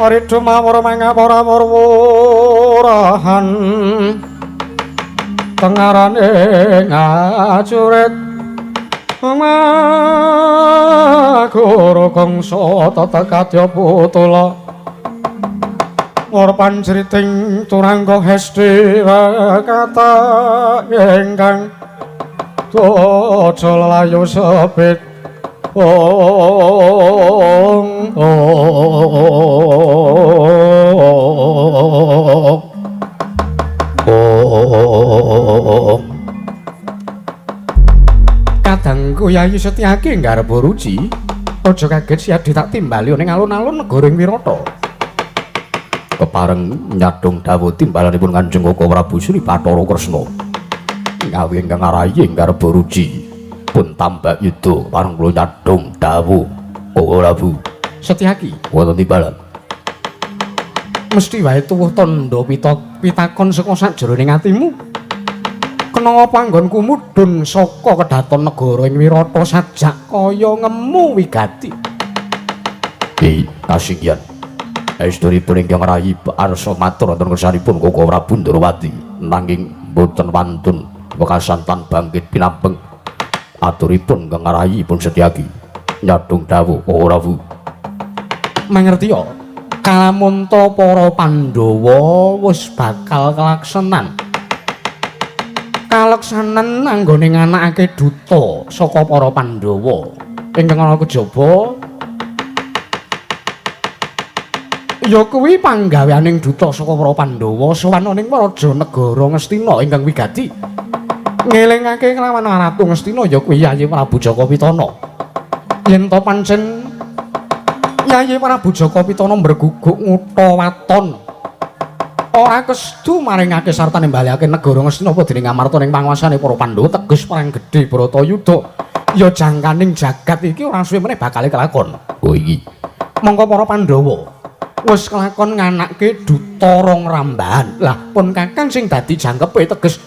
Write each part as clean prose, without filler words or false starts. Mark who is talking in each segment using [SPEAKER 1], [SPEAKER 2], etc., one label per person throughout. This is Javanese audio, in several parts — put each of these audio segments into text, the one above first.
[SPEAKER 1] Ridho mawar mangapura wurahan tengarane ngacurit Maguru kangsa tetekadya putula War panjriting turangga hesti kata ingkang aja layu sepit ong ong ong. Kadangku Yayi Setyaki nggarep ruci, aja kaget siadi tak timbali ning alun-alun negara ing Wirata.
[SPEAKER 2] Kepareng nyadong dawuh timbalanipun Kanjeng Koko Prabu Sri Bathara Kresna. Ngawi ingkang ngarayi nggarep ruci pun tambah yuda pareng kula nyadong dawuh Koko Prabu
[SPEAKER 1] Setyaki
[SPEAKER 2] wonten timbalan.
[SPEAKER 1] Mesti wae tuwuh tandha pitakon saka sajroning atimu. Kena apa anggonku mudhun saka kedaton negara ing Wirata sajak kaya ngemu wigati.
[SPEAKER 2] Ki kasinggihan. Estunipun ingkang rayi arsa matur wonten ngersanipun Koko Prabu Ndrawati nanging boten wantun wekasan tan bangkit pinambeng aturipun ingkang rayi pun Setyaki nyadong dawuh Koko Prabu.
[SPEAKER 1] Mangertiya kalamunta para Pandhawa wis bakal kelaksanan. Kaleksanan anggone nganakake duta saka para Pandhawa ingkang ana kejaba ya kuwi panggaweaning duta saka para Pandhawa sowan ning raja negara Ngastina ingkang wigati ngelingake kelawan Ratu Ngastina ya kuwi Yayi Prabu Jaka Pitana. Yen to pancen Yayi Prabu Jaka Pitana mbreguguk ngutha waton ora kesedu maringake sartane mbalekake negara Ngastina apa dening Amarta ning panguasane para Pandhawa teges perang gedhe Bharatayuda ya jangkaning jagat iki ora suwe meneh bakale kelakon.
[SPEAKER 2] Oh iki
[SPEAKER 1] mongko para Pandhawa wis kelakon nganake duta rong rambahan. Lah pun Kakang sing dadi jangkepe teges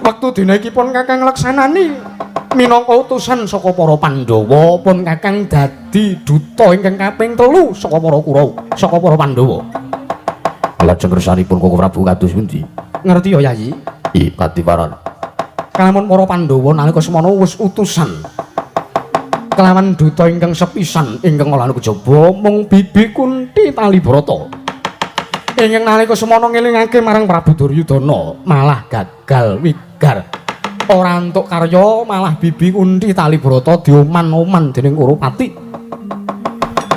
[SPEAKER 1] wektu dina iki pun Kakang ngleksanani minangka utusan saka para Pandhawa, pun Kakang dadi duta ingkang kaping 3 saka para Kurawa, saka para Pandhawa.
[SPEAKER 2] Lajeng kersanipun Koko Prabu kados pundi?
[SPEAKER 1] Ngerti ya Yayi?
[SPEAKER 2] I katiwaran.
[SPEAKER 1] Kalamun para Pandhawa nalika semana wis utusan kelawan duta ingkang sepisan ingkang lan kejaba mung Bibi Kunti Talibrata. Ingkang nalika semana ngelingake marang Prabu Duryudana malah gagal wigar. Ora entuk karya malah Bibi Kunti Talibrata dioman-oman dening Kurupati.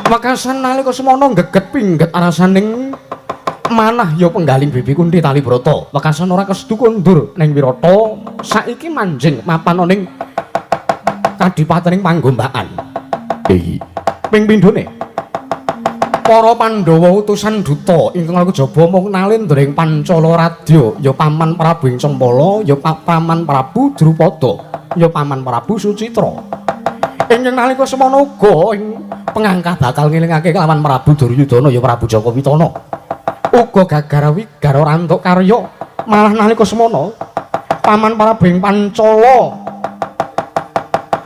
[SPEAKER 1] Wekasan nalika semana geget pingget arasaning manah ya penggaling Bibi Kunti Talibrata. Wekasan ora kesedu kondur ning Wirata saiki manjing mapan ning kadipatening Panggombakan.
[SPEAKER 2] Iki
[SPEAKER 1] ping pindhone para Pandhawa utusan duta ingkang kejaba mung nalendra ing Pancala Radya ya paman Prabu ing Cempala ya paman Prabu Drupada ya paman Prabu Sucitra. Ingkang nalika semana uga ing pengangkah bakal ngelingake kelawan Prabu Duryudana ya Prabu Jaka Pitana. Uga gagar wigar ora entuk karya malah nalika semana paman Prabu ing Pancala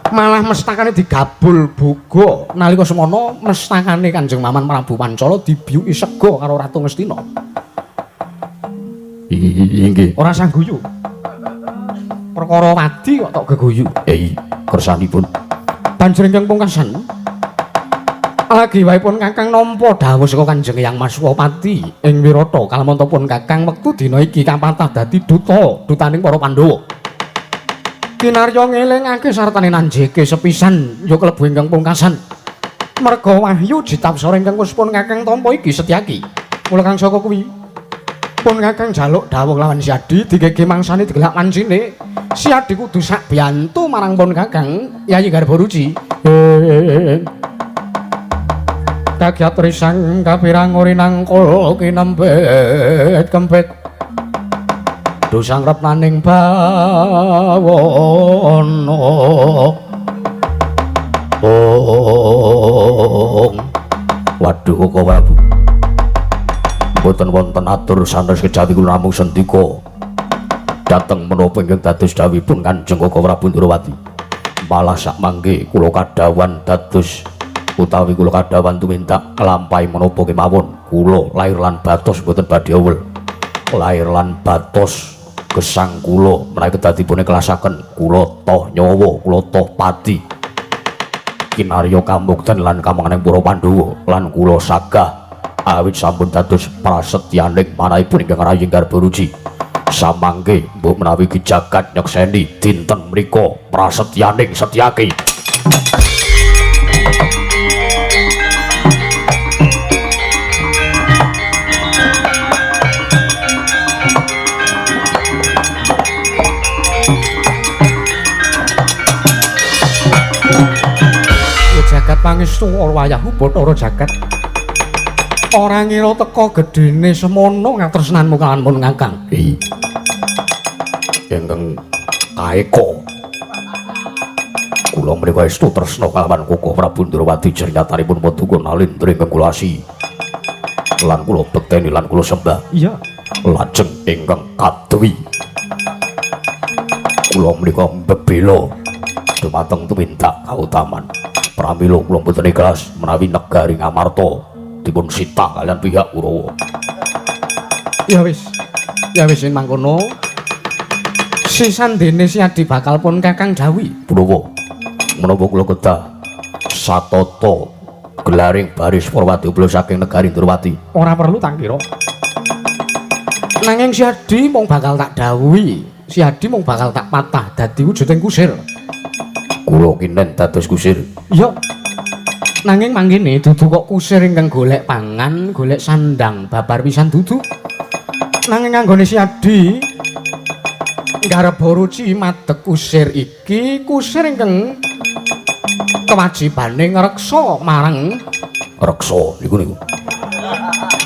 [SPEAKER 1] malah mestakane digabul boga nalika semana mestakane Kanjeng Maman Prabu Pancala dibiyuki sega karo Ratu Ngastina.
[SPEAKER 2] Inggih
[SPEAKER 1] ora usah guyu. Perkara wadi kok tok geguyu.
[SPEAKER 2] Kersanipun.
[SPEAKER 1] Banjur ingkang pungkasan lagi wae pun Kakang nampa dawuh saka Kanjeng Hyang Maswapati ing Wirata kalamunta pun Kakang wektu dina iki kapatah dadi duta dutaning para Pandhawa. Kinarya ngelingake sartane nanjeke sepisan ya klebu ingkang pungkasan. Merga wahyu jitapsara ingkang wis pun Kakang tampa iki Setyaki. Mula kang saka kuwi pun Kakang jaluk dawuh lawan Siadi digege mangsane digelak wancine. Siadi kudu sak biyantu marang pun Kakang Yayi Garbaruci. Kagyat risang kapirang urinangkul kinempit kempit dosang repnaning bawana.
[SPEAKER 2] Ong waduh Koko Prabu mboten wonten atur sanes kejawi kula namung sendika dhateng menapa ingkang dados dawuhipun Kanjeng Koko Prabu Ndrawati. Malah sak mangke kula kadhawuhan dados utawi kula kadhawuhan tumindak nglampahi menapa kemawon. Kula lair lan batos mboten badhe owel. Lair lan batos gesang kula menawi kedadipun ikhlasaken kula toh nyawa, kula toh pati. Kinarya kamukten lan kamanganing para Pandhawa lan kula sagah awit sampun dados prasetyaning manahipun ingkang rayi Garbaruci. Samangke mbok menawi ki jagat nyekseni dinten mriku prasetyaning Setyaki.
[SPEAKER 1] Jagat pangestu wayahu Bathara Jagat. Ora ngira teka gedene semono ngatresnanmu kalawan Kakang.
[SPEAKER 2] Ingkang kaeka. Kula menika estu tresna kalawan Koko Prabu Ndrawati jernyatanipun paduka nalindra ingkang kula asihi. Lan kula bekteni lan kula sembah.
[SPEAKER 1] Iya.
[SPEAKER 2] Lajeng ingkang kadwi. Kula menika mbebela dumateng tumindak kautaman. Pramila kula mboten ikhlas menawi negari Ngamarta dipun sita kalian pihak Kurawa.
[SPEAKER 1] Ya wis. Ya wis yen mangkono. Sisandene Siadi bakal pun Kakang dawuhi.
[SPEAKER 2] Punapa? Menapa kula kedah satata gelaring baris para wadyabala saking negari Ndrawati?
[SPEAKER 1] Ora perlu tak kira. Nanging Siadi mung bakal tak dawuhi. Siadi mung bakal tak patah dadi wujuding kusir.
[SPEAKER 2] Kula kinen dados kusir.
[SPEAKER 1] Iya. Nanging mangkene dudu kok kusir ingkang golek pangan, golek sandang babar pisan dudu. Nanging anggone Siadi Garbaruci madeg kusir iki, kusir ingkang kewajibane ngreksa marang
[SPEAKER 2] reksa niku niku.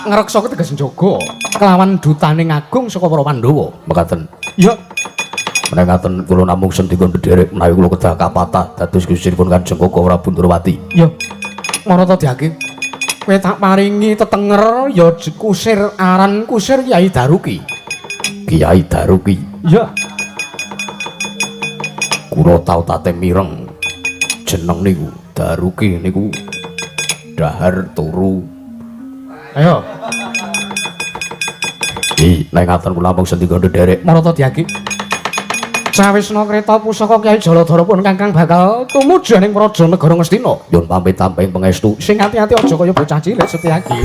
[SPEAKER 1] Ngreksa teges njaga kelawan dutane agung saka para Pandhawa.
[SPEAKER 2] Mekaten.
[SPEAKER 1] Iya.
[SPEAKER 2] Menawi ngaten kula namung sendika ndherek menawi kula kedah kapatah dados kusiripun Kanjeng Koko Prabu Ndrawati.
[SPEAKER 1] Iya. Marata diake. Kowe tak paringi tetenger ya kusir aran kusir Kyai Daruki.
[SPEAKER 2] Kyai Daruki.
[SPEAKER 1] Iya.
[SPEAKER 2] Kula tau tate mireng jeneng niku Daruki niku dahar turu.
[SPEAKER 1] Ayo.
[SPEAKER 2] Nek ngaten kula namung sendika ndherek.
[SPEAKER 1] Marata diake. Sawisna kreta pusaka Kyai Jaladara pun Kakang bakal tumuju ning praja negara Ngastina.
[SPEAKER 2] Nyuwun pamit tamping pangestu.
[SPEAKER 1] Sing ati-ati aja kaya bocah cilik Setyaki.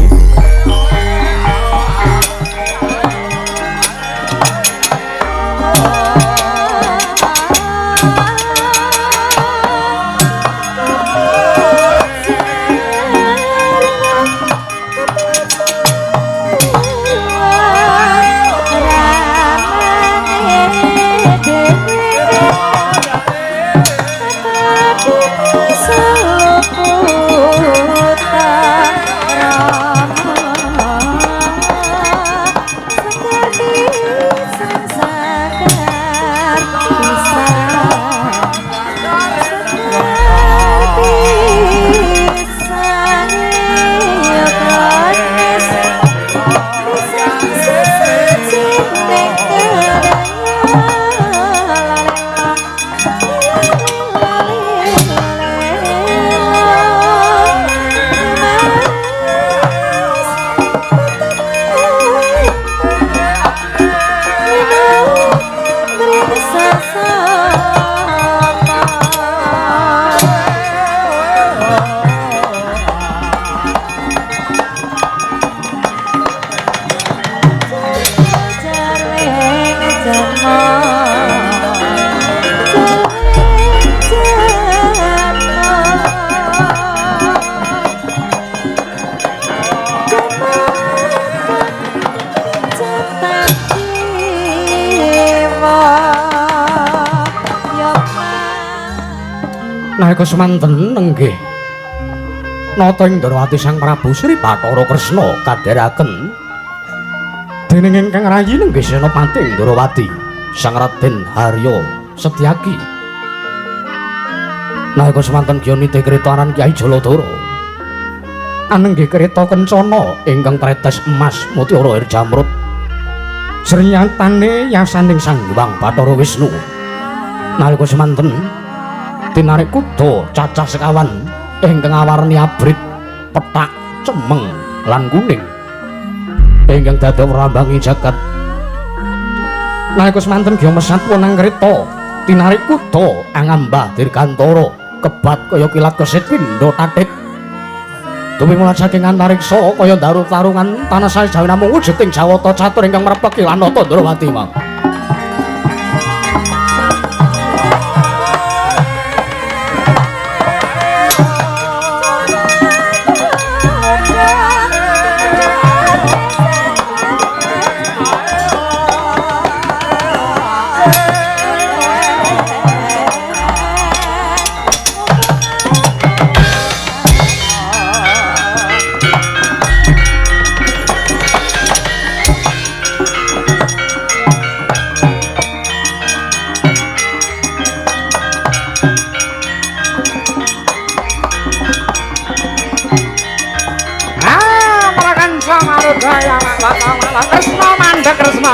[SPEAKER 1] Nalika semanten nenggih nata ing Ndrawati Sang Prabu Sri Bathara Kresna kadheraken dening ingkang rayi nenggih Senopati Ndrawati Sang Raden Harya Setyaki. Nalika semanten gyanite kreta aran Kyai Jaladara anenggih kreta kencana ingkang tretes emas mutiara air jamrut sriyatane yasaning Sang Hyang Bathara Wisnu. Nalika semanten tinarik kuda cacah sekawan ingkang awarni abrit, pethak, cemeng lan kuning. Ingkang dadi rambangi jagat. Nalika semanten Gya mesat wonang kreta tinarik kuda angambah dirgantara kebat kaya kilat kesit pindha tatit. Tumimula saking antariksa kaya daru tarungan tanah sae namung wujud ing Jawata catur ingkang mrepeki lan Nata Ndrawati mau.
[SPEAKER 3] Kresna mandhek Kresna.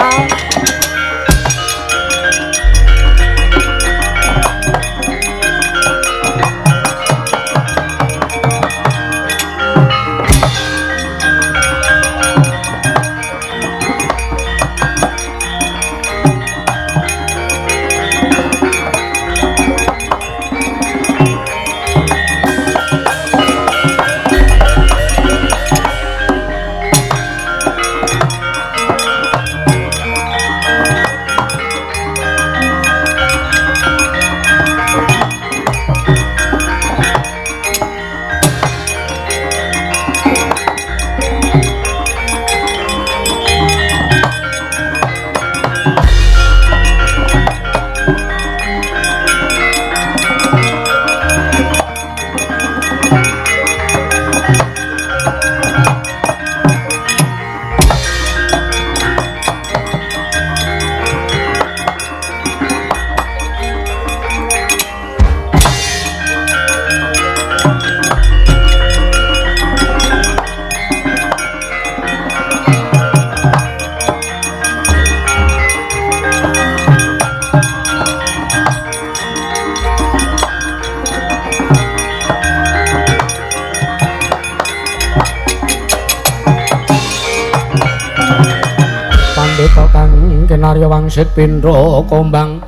[SPEAKER 1] Pandhita kang kinarya wangsit pindha kombang.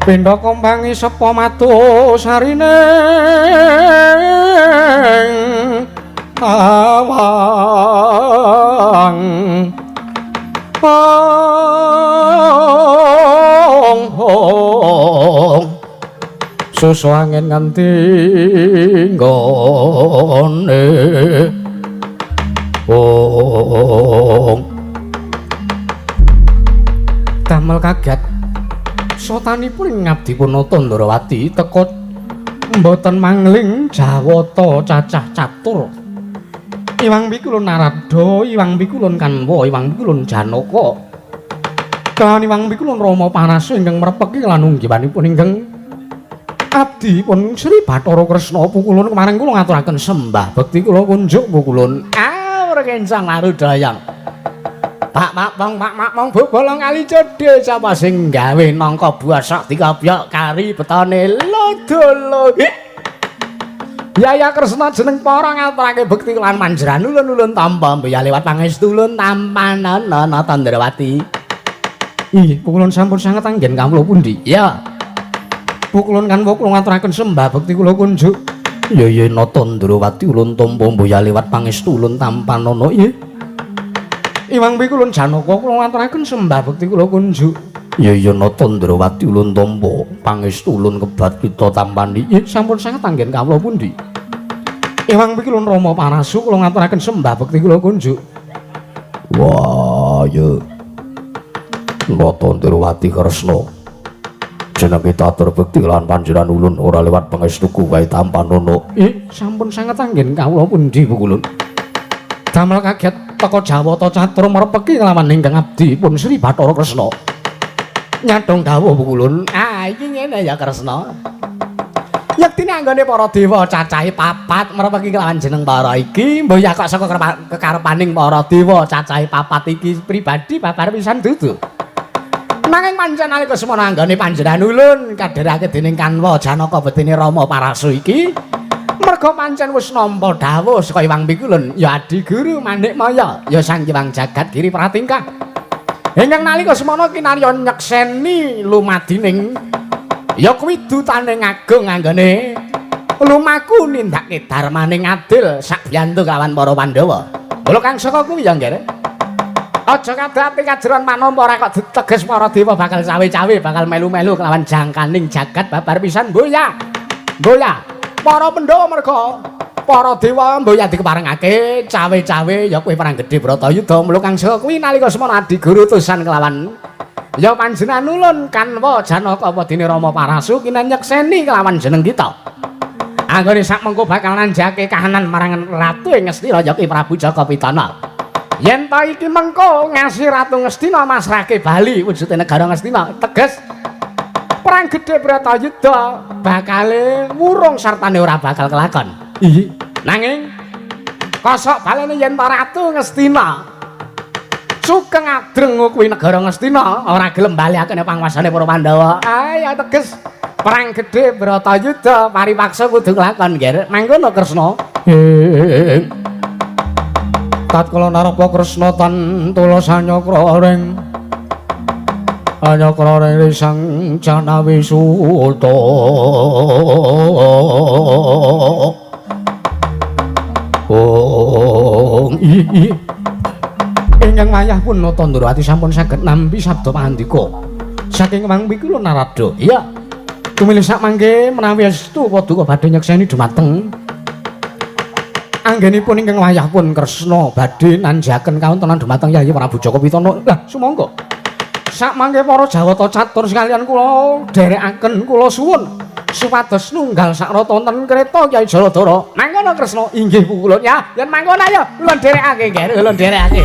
[SPEAKER 1] Pindha kombang sepa matu sarine awang. Ong ong susu angin nganti nggone ong. Damel kaget sotanipun ngabdipun Nata Ndrawati teka mboten mangling jawata cacah catur. Iwang pikulun Narada, iwang pikulun Kanwa, iwang pikulun Janaka. Kan iwang pikulun Rama Parasu ingkang mrepeki lan unggiwanipun ingkang abdipun Sri Bathara Kresna pukulun kemareng kula ngaturaken sembah bekti kula kunjuk pukulun. Ah, rekencang marudayang. Pak mak pong pak mak pong bobolong kali codhe sapa sing gawe nangka buah sak dikopyok kari betone lodolo. Yaya Kresna jeneng para ngaturake bekti lan manjeran ulun-ulun tampa mbeya lewat pangestu ulun tampanana Nata Ndrawati. Ih, pukulun sampun sanget anggen kawula pundi? Ya. Pukulun kanwa kula ngaturaken sembah bekti kula kunjuk. Ya ya Nata Ndrawati ulun tampa mbeya lewat pangestu ulun tampanana. Ih. Iwang pikulun Janaka kula ngaturaken sembah bekti kula kunjuk. Ya ya Nata Ndrawati ulun tampa pangestu ulun kebat kita tampani. Ih, sampun sanget anggen kawula pundi? Iwang pikulun Rama Parasu kula ngaturaken sembah bekti kula kunjuk.
[SPEAKER 2] Wah, ya. Nata Ndrawati Kresna. Jenenge tatur bekti lan panjenengan ulun ora lewat pangestuku wae tampanana.
[SPEAKER 1] Ih, sampun sanget anggen kawula pundi pukulun? Damel kaget teka jawata catur mrepeki kelawan ingkang abdi pun Sri Bathara Kresna. Nyadong dawuh pukulun. Ah, iki ngene ya Kresna. Yektine anggone para dewa cacahe papat mrepeki kelawan jeneng para iki, mbuh ya kok saka kekarepaning para dewa cacahe papat iki pribadi babar pisan dudu. Nanging pancen nalika semono anggone panjenengan ulun kadherake dening Kanwa Janaka betine Rama Parasu iki Merga pancen wis nampa dawuh saka Hyang Pikulun, ya Adi Guru Manikmaya, ya Sang Hyang Jagat Giri Pratingkah. Ingkang nalika semana kinarya nyekseni lumadining ya kuwi dutane agung anggone lumaku nindakake darmaning adil sakbiyantu kawan para Pandhawa. Kula kang saka kuwi ya nggih. Aja kadati kajeron manampa ora kok diteges para dewa bakal cawe-cawe bakal melu-melu kelawan jangkaning jagat babar pisan mboya. Mboya. Para Pandhawa merga para dewa mboya dikeparengake cawe-cawe ya kuwi perang gedhe Bratayuda. Mula kang saka kuwi nalika semana Adi Guru utusan kelawan ya panjenengan ulun Kanwa Janaka apa dene Rama Parasu kinan nyekseni kelawan jeneng kita. Anggone sak mengko bakal nanjake kahanan marang ratu ing Ngastina ya kuwi Prabu Jaka Pitana. Yen ta iki mengko ngasih Ratu Ngastina masrahke bali wujude negara Ngastina, teges perang gedhe Bratayuda bakale wurung sartane ora bakal kelakon. Iya. Nanging kosok balene yen ta Ratu Ngastina sugeng adreng kuwi negara Ngastina ora gelem balekake panguwasane para Pandhawa. Ayo teges perang gedhe Bratayuda paripaksa kudu kelakon, nggih. Mangkono Kresna.
[SPEAKER 2] Tatkala narapa Kresna tan tulus anyakra ring anyakra ring Sang Janawi Suta. Oh, i ingkang wayah pun Nata Ndrawati sampun saged nampi sabda pangandika saking Hyang Pikulun Narada.
[SPEAKER 1] Iya. Tumilih sak mangke menawi estu paduka badhe nyekseni dumateng anggenipun ingkang wayah pun Kresna badhe nanjaken kawontenan dumateng Yayi Prabu Jaka Pitana. Lah sumangga. Sak mangke para Jawata catur sekalian kula dherekaken kula suwun supados nunggal sakrata wonten kreta Kyai Jaladara. Mangkono Kresna. Inggih kula ya, yen mangkono ayo kula dherekake nggih, kula dherekake.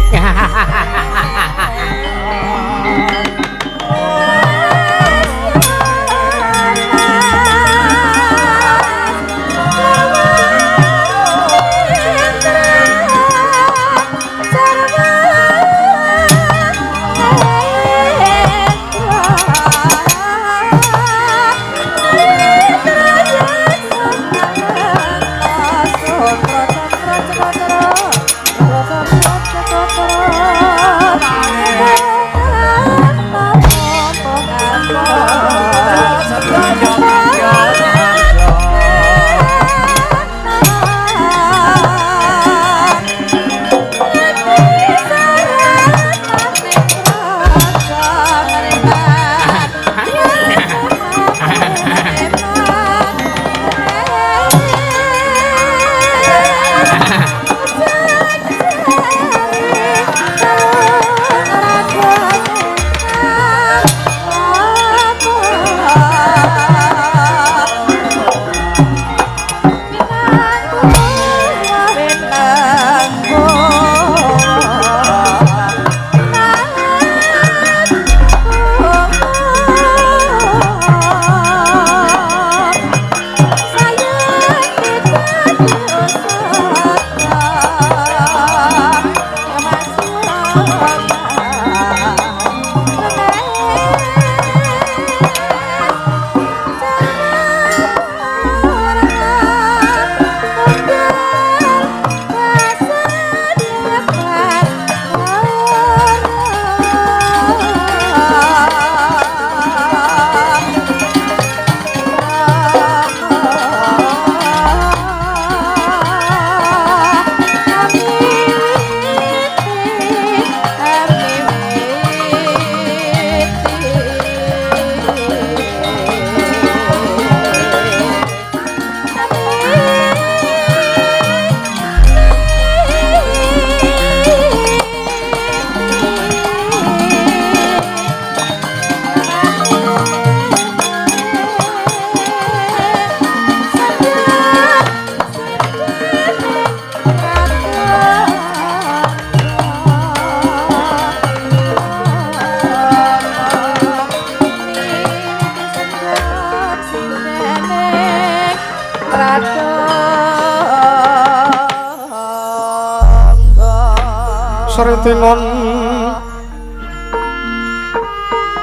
[SPEAKER 2] Sretinon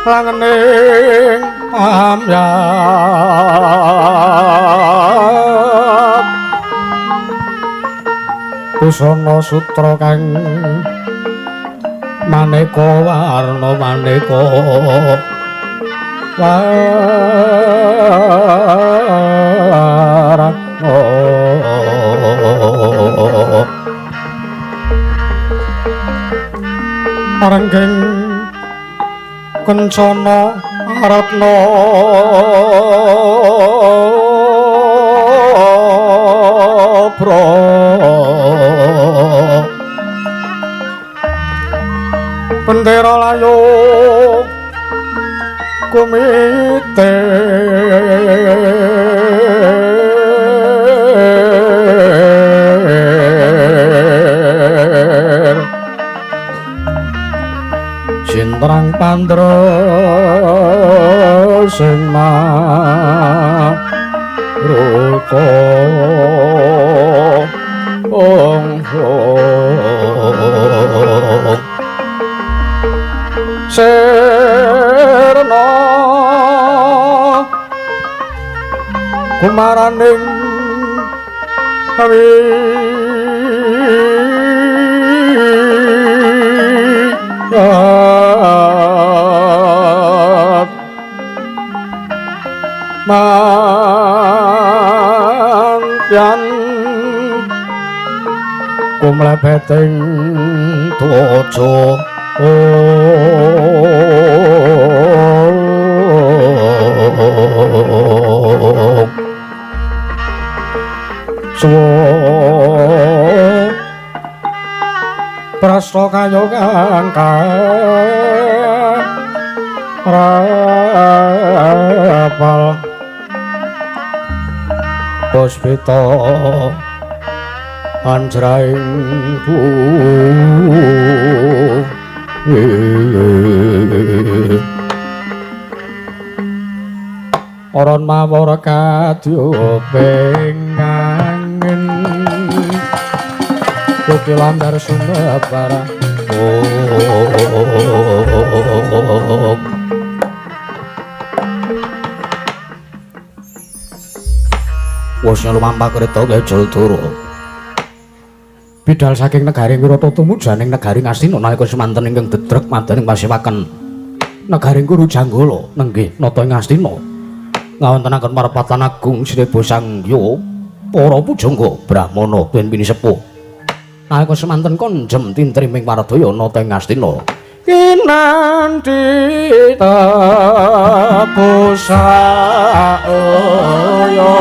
[SPEAKER 2] langening pamyat
[SPEAKER 1] Busana sutra kang maneka warna maneka warna. Aranggeng kencana ratna bro bendera layu kumite sintrang pandra sing maruka ong sirna kumaraning wiyat mantyan kumlebeting twaja. Suwa prasta kaya kang rapal puspita anjraing Oron mawar kadyuping angin kukilandar sumebara.
[SPEAKER 2] Wis lumampah kreta Kejaldara.
[SPEAKER 1] Bidal saking negari Wirata tumuju ing negari Ngastina nalika semanten ingkang dedrek madaning pasewaken negari Guru Janggala nenggih nata ing Ngastina ngawontenaken marepatan agung Sreba Sangya para pujangga brahmana ben pinisepuh nalika semanten konjem tintriming waradaya nata ing Ngastina kinanthi tebusa oyo.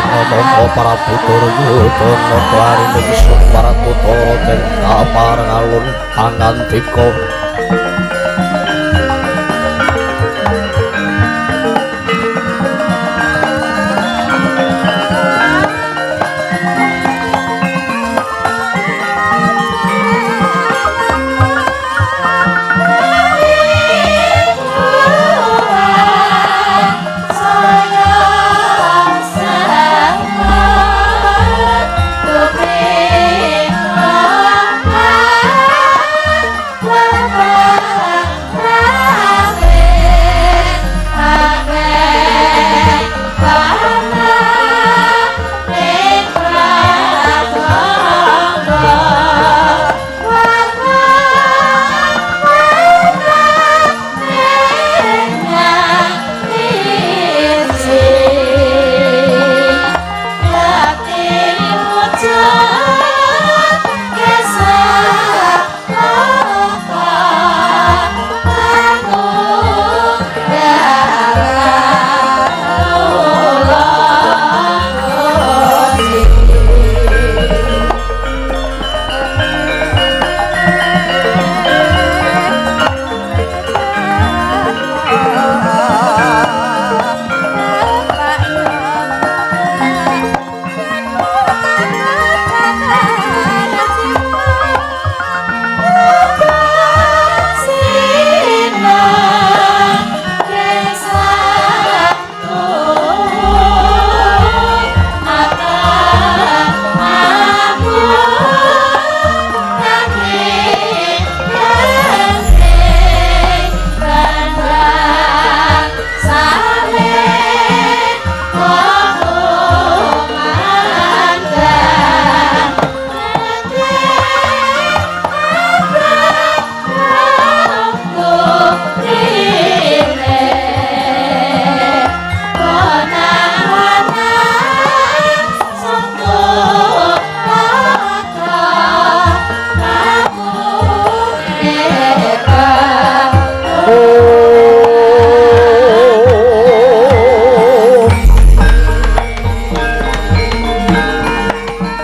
[SPEAKER 2] Nata Prabu Duryudana arining sun Parakutara den kapareng alun pangandika.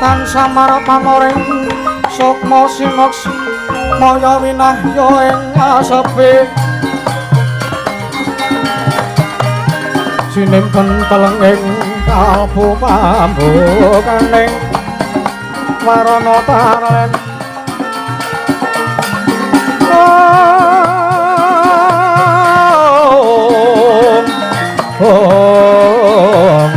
[SPEAKER 1] Tansah marapanoring sukma sinoks maya winahya ing asepi sinimpen telenging kalbu pambukaning warana taren. Oh,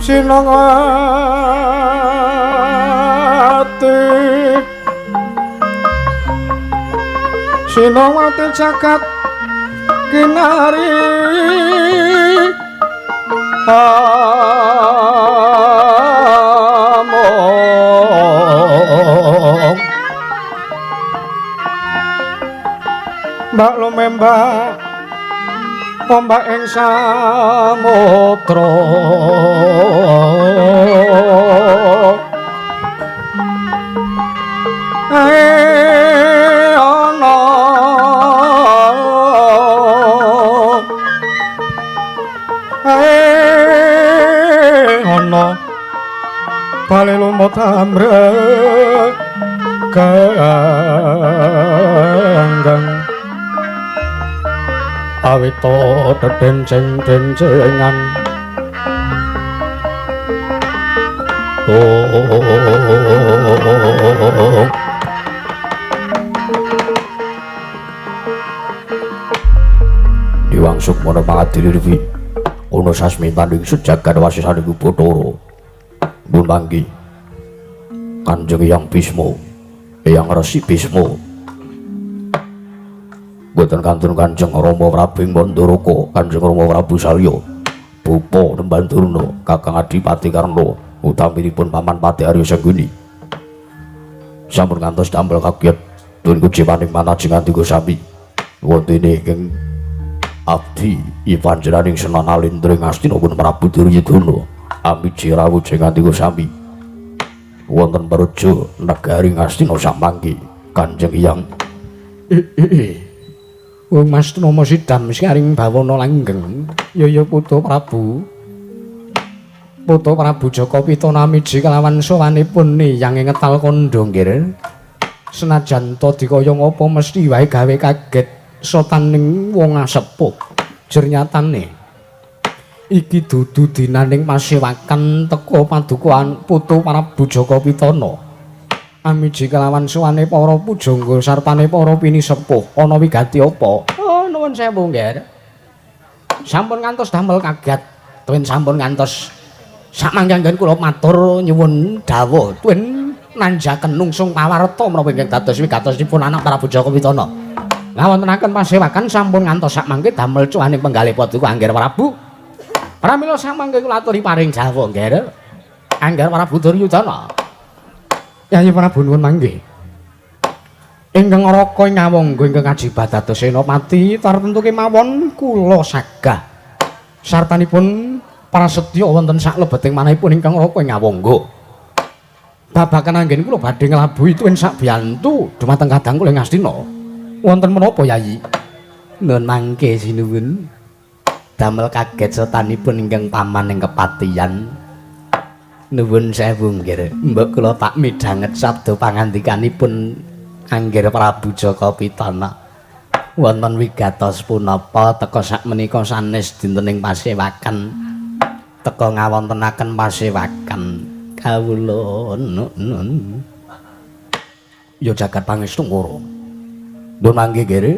[SPEAKER 1] Sinongati Sinongati jagat kinari among Mbak lumembak ombak ing samudra ae ana ae ana bali lumut amrek ganggang awita dedenceng-dencengan. Oh,
[SPEAKER 2] Diwang Sukmana pangadili Dewi ana sasmitaning sejagat wasisaning Bathara pun manggi Kanjeng Hyang Bisma, Eyang Resi Bisma boten kantun Kanjeng Rama Prabu Mandaraka, Kanjeng Rama Prabu Salya, Bapa Nembandurna, Kakang Adipati Karna, utaminipun Paman Pati Arya Sengguni. Sampun ngantos damel kaget tun kuciwaning manajeng andika sami. Wontene ingkang abdi ipanjenenganing Sunan Alindra Ngastina pun Prabu Duryudana amiji rawuh jeng andika sami. Wonten praja negari Ngastina samangke Kanjeng Hyang.
[SPEAKER 1] Wong Mas Trama sidam saring bawana langgeng. Ya ya Putra Prabu. Putra Prabu Jaka Pitana miji kelawan sowanipun Hyang ngetal kandha nggih. Senajan ta dikaya ngapa mesti wae gawe kaget sotaning wong asepuh. Jernyatane iki dudu dinaning pasewakan teka padukaan Putra Prabu Jaka Pitana. Amiji kelawan suwane para pujangga sartane para pinisepuh ana wigati apa? Oh nuwun sewu nggih. Sampun ngantos damel kaget, tuwin sampun ngantos samangke anggen kula matur nyuwun dawuh tuwin nanjaken nungsung pawarta menapa ingkang dados wigatosipun anak Prabu Jaka Pitana. Ngawontenaken pasewakan sampun ngantos samangke damel cuwaning penggalih paduka Angger Prabu. Pramila samangke kula aturi paring dawuh nggih. Angger Prabu Duryudana. Yayi Prabu nuwun mangke. Ingkang Raka ing Ngawangga ingkang ajibat dados senopati tartemtu kemawon kula sagah. Sartanipun prasetya wonten saklebeting manahipun ingkang Raka ing Ngawangga. Babagan anggen kula badhe nglabuhi tuwin sakbiyantu dumateng kadang kula ing Ngastina. Wonten menapa Yayi? Nuwun mangke sinuwun. Damel kaget setanipun ingkang paman ing kepatihan. Nuwun sewu nggih. Mbok kula tak midhanget sabda pangandikanipun Angger Prabu Jaka Pitana. Wonten wigatos punapa teka sakmenika sanes dintening pasewakan. Teka ngawontenaken pasewakan kawula nun.
[SPEAKER 2] Ya jagat pangestu ngoro. Nuwun mangke nggih.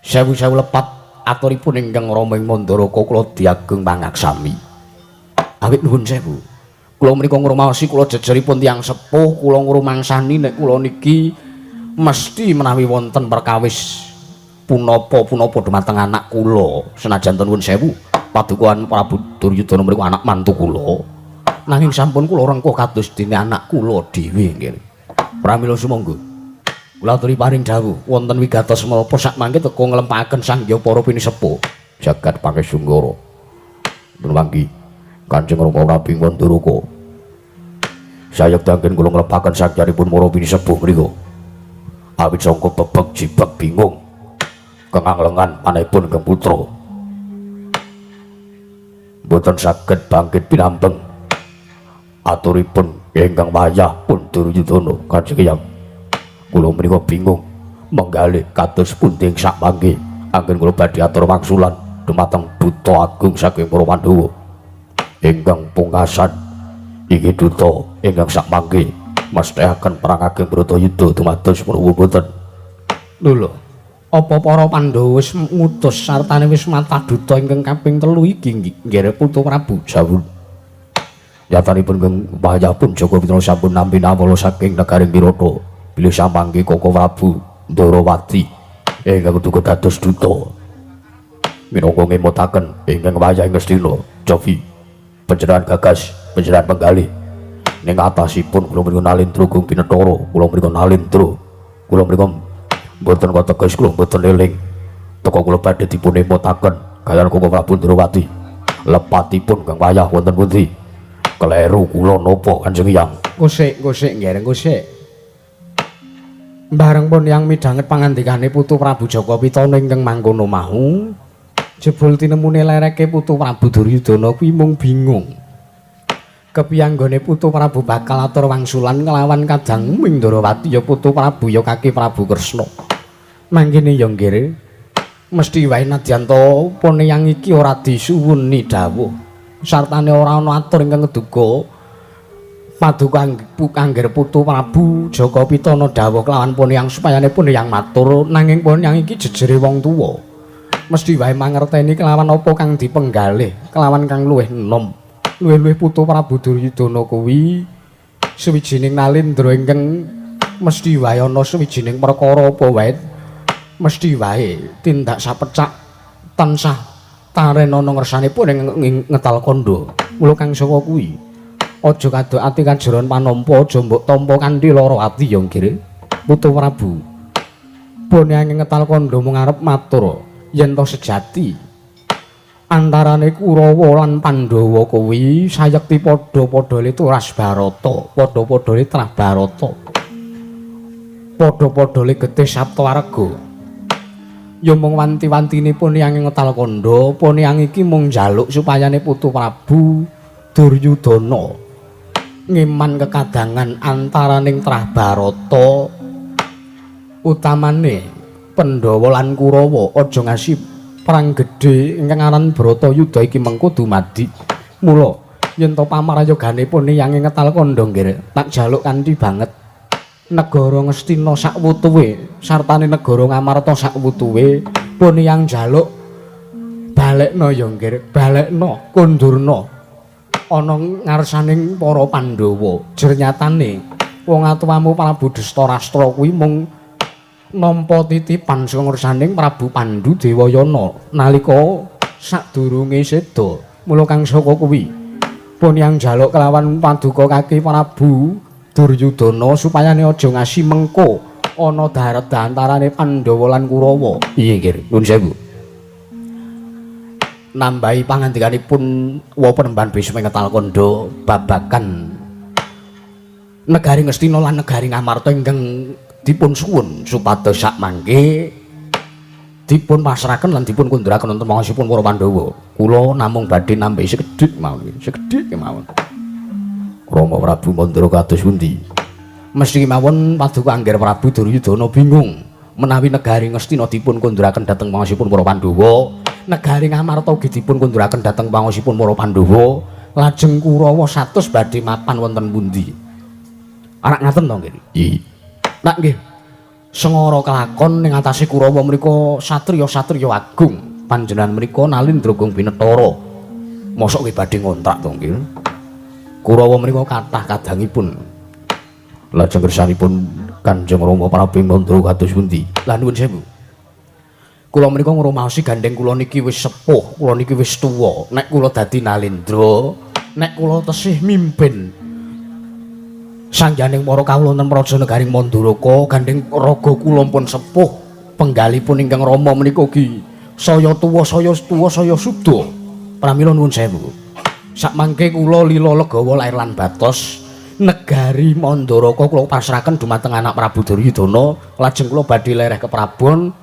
[SPEAKER 2] Sewu-sewu lepat aturipun ingkang Rama ing Mandaraka kula diageng pangaksami. Awit nuwun sewu. Kula menika ngrumaosi kula jejeripun tiyang sepuh, kula ngrumangsani nek kula niki mesti menawi wonten perkawis punapa-punapa dumateng anak kula. Senajan nuwun sewu, padukaan Prabu Duryudana mriku anak mantu kula. Nanging sampun kula rengkuh kados dene anak kula dhewe nggih. Pramila sumangga. Kula aturi paring dawuh wonten wigatos menapa sakmangke teka nglempakaken sang hyang para pinisepuh. Jagat pangesunggara. Nuwun mangke. Kanjeng Rama Prabu Manduraka. Sayekti anggen kula nglepaken sakjaripun para pinisepuh mriku. Awit sangka bebek jibek bingung kenganglengan manahipun ingkang putra. Mboten saged bangkit pinambeng. Aturipun ingkang wayah pun Duryudana Kanjeng Hyang. Kula menika bingung menggalih kados pundi ing sak mangke anggen kula badhe atur wangsulan dumateng duta agung saking para Pandhawa. Ingkang pungkasan iki duta ingkang sak mangke mesthekaken perang ageng Bratayuda dumados menapa boten.
[SPEAKER 1] Lho lho. Apa para Pandhawa wis ngutus sartane wis matah duta ingkang kaping 3 iki nggih Putu Prabu?
[SPEAKER 2] Sampun. Nyatanipun ingkang wayah pun Jaka Pitana sampun nampi nawala saking negaring Wirata bilih samangke Koko Prabu Ndorowati ingkang duka dados duta minangka ngemutaken ingkang wayah ing Ngastina Jawi panjenengan gagas panjenengan penggalih ning atasipun kula mriku nalindra Gung Pinethara kula mriku nalindra kula mriku mboten kateges kula mboten eling teka kula badhe dipun emutaken kaliyan Koko Prabu Ndorowati lepatipun kang wayah wonten pundi kleru kula napa Kanjeng Hyang?
[SPEAKER 1] Kosik kosik nggih kosik. Bareng pun yang midhanget pangandikane Putu Prabu Jaka Pitana ingkang mangkono mau, jebul tinemune lereke Putu Prabu Duryudana kuwi mung bingung. Kepiyanggone Putu Prabu bakal atur wangsulan nglawan kadang Mindrawati ya Putu Prabu ya Kaki Prabu Kresna. Mangkene ya nggih, mesti wae nadyan ta poneyang iki ora disuwuni dawuh. Sartane ora ana atur ingkang ngeduga paduka angger Putu Prabu Jaka Pitana dawuh kelawan poneyang supayane poneyang matur, nanging poneyang iki jejere wong tuwa. Mesti wae mangerteni kelawan apa kang dipenggalih, kelawan kang luwih enom. Luwih-luwih Putu Prabu Duryudana kuwi suwijining nalindra ingkang mesti wae ana suwijining perkara apa wae mesti wae tindak sapecak tansah taren ana ngersanipun ing ngetal kandha. Mula kang saka kuwi aja kadok ati kajeron panampa, aja mbok tampa kanthi lara ati ya nggih Putu Prabu. Poneyang ngetal kandha mung arep matur yen to sejati antarane Kurawa lan Pandhawa kuwi sayekti padha-padha turas Barata, padha-padha trah Barata, padha-padha getih Saptawarga. Ya mung wanti-wantine poneyang ngetal kandha, poneyang iki mung njaluk supayane Putu Prabu Duryudana ngeman kekadangan antaraning trah Barata utamane Pandhawa lan Kurawa aja ngasi perang gedhe ingkang aran Bratayuda iki mengko dumadi. Mula yen to pamarayogane poneyang ngetal kandha nggih tak jaluk kanthi banget negara Ngastina sakwutuwe sartane negara Ngamarta sakwutuwe poneyang jaluk balekna ya nggih, balekna kundurna ana ngarsaning para Pandhawa. Jernyatane wong atuwamu Prabu Destarastra kuwi mung nampa titipan saka ngarsaning Prabu Pandu Dewayana nalika sadurunge seda. Mula kang saka kuwi poneyang jaluk kelawan paduka kaki Prabu Duryudana supayane aja ngasi mengko ana daret antarane Pandhawa lan Kurawa.
[SPEAKER 2] Iya nggih, nuwun sewu. Nambahi pangandikanipun wa penemban Bisma ngetal kandha babagan negari Ngastina lan negari Ngamarta ingkang dipun suwun supados sak mangke dipun pasrahaken lan dipun kunduraken wonten mangasipun para Pandhawa. Kula namung badhe nambahi sekedhik mawon, sekedhik kemawon. Rama Prabu Mandra kados pundi?
[SPEAKER 1] Mesti mawon paduka angger Prabu Duryudana bingung menawi negari Ngastina dipun kunduraken dhateng pangasipun para Pandhawa, negari Ngamarta ugi dipun kunduraken dhateng pangasipun para Pandhawa, lajeng Kurawa 100 badhe mapan wonten pundi? Arak ngaten to nggih?
[SPEAKER 2] Iya.
[SPEAKER 1] Nak nggih. Sengara kelakon ing atase Kurawa mriku satriya-satriya agung. Panjenengan mriku nalindra Gung Binetara. Mosok nggih badhe ngontrak to nggih? Kurawa mriku kathah kadangipun.
[SPEAKER 2] Lajeng kersanipun Kanjeng Rama Prabu Mandra kados pundi?
[SPEAKER 1] Lah nuwun sewu. Kula mriku ngrumaosi gandeng kula niki wis sepuh, kula niki wis tuwa. Nek kula dadi nalindra, nek kula tesih mimpin sangyaning para kawula wonten praja negaring Manduraka, gandeng raga kula pun sepuh, penggalipun ingkang rama menika ugi saya tuwa, saya tuwa, saya suda. Pramila nuwun sewu. Sakmangke kula lila legawa lair lan batos negari Mandaraka kula pasrahaken dumateng anak Prabu Duryudana, lajeng kula badhe lereh ke Prabon.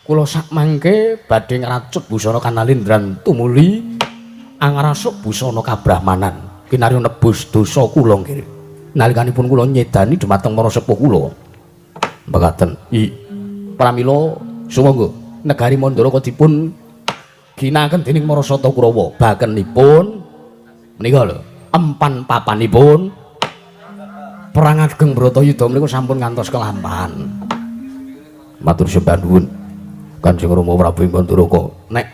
[SPEAKER 1] Kula sakmangke badhe ngracut busana kanalindran tumuli angrasuk busana kabrahmanan kinarya nebus dosa kula nggih. Nalikanipun kula nyedani dumateng para sepuh kula.
[SPEAKER 2] Mekaten. I
[SPEAKER 1] Pramila sumangga negari Mandaraka dipun ginakaken dening para Sata Kurawa. Bakenipun menika lho, empan papanipun perang ageng Bratayuda menika sampun ngantos kelampahan.
[SPEAKER 2] Matur sembah nuwun Kanjeng Rama Prabu ing Mandaraka.
[SPEAKER 1] Nek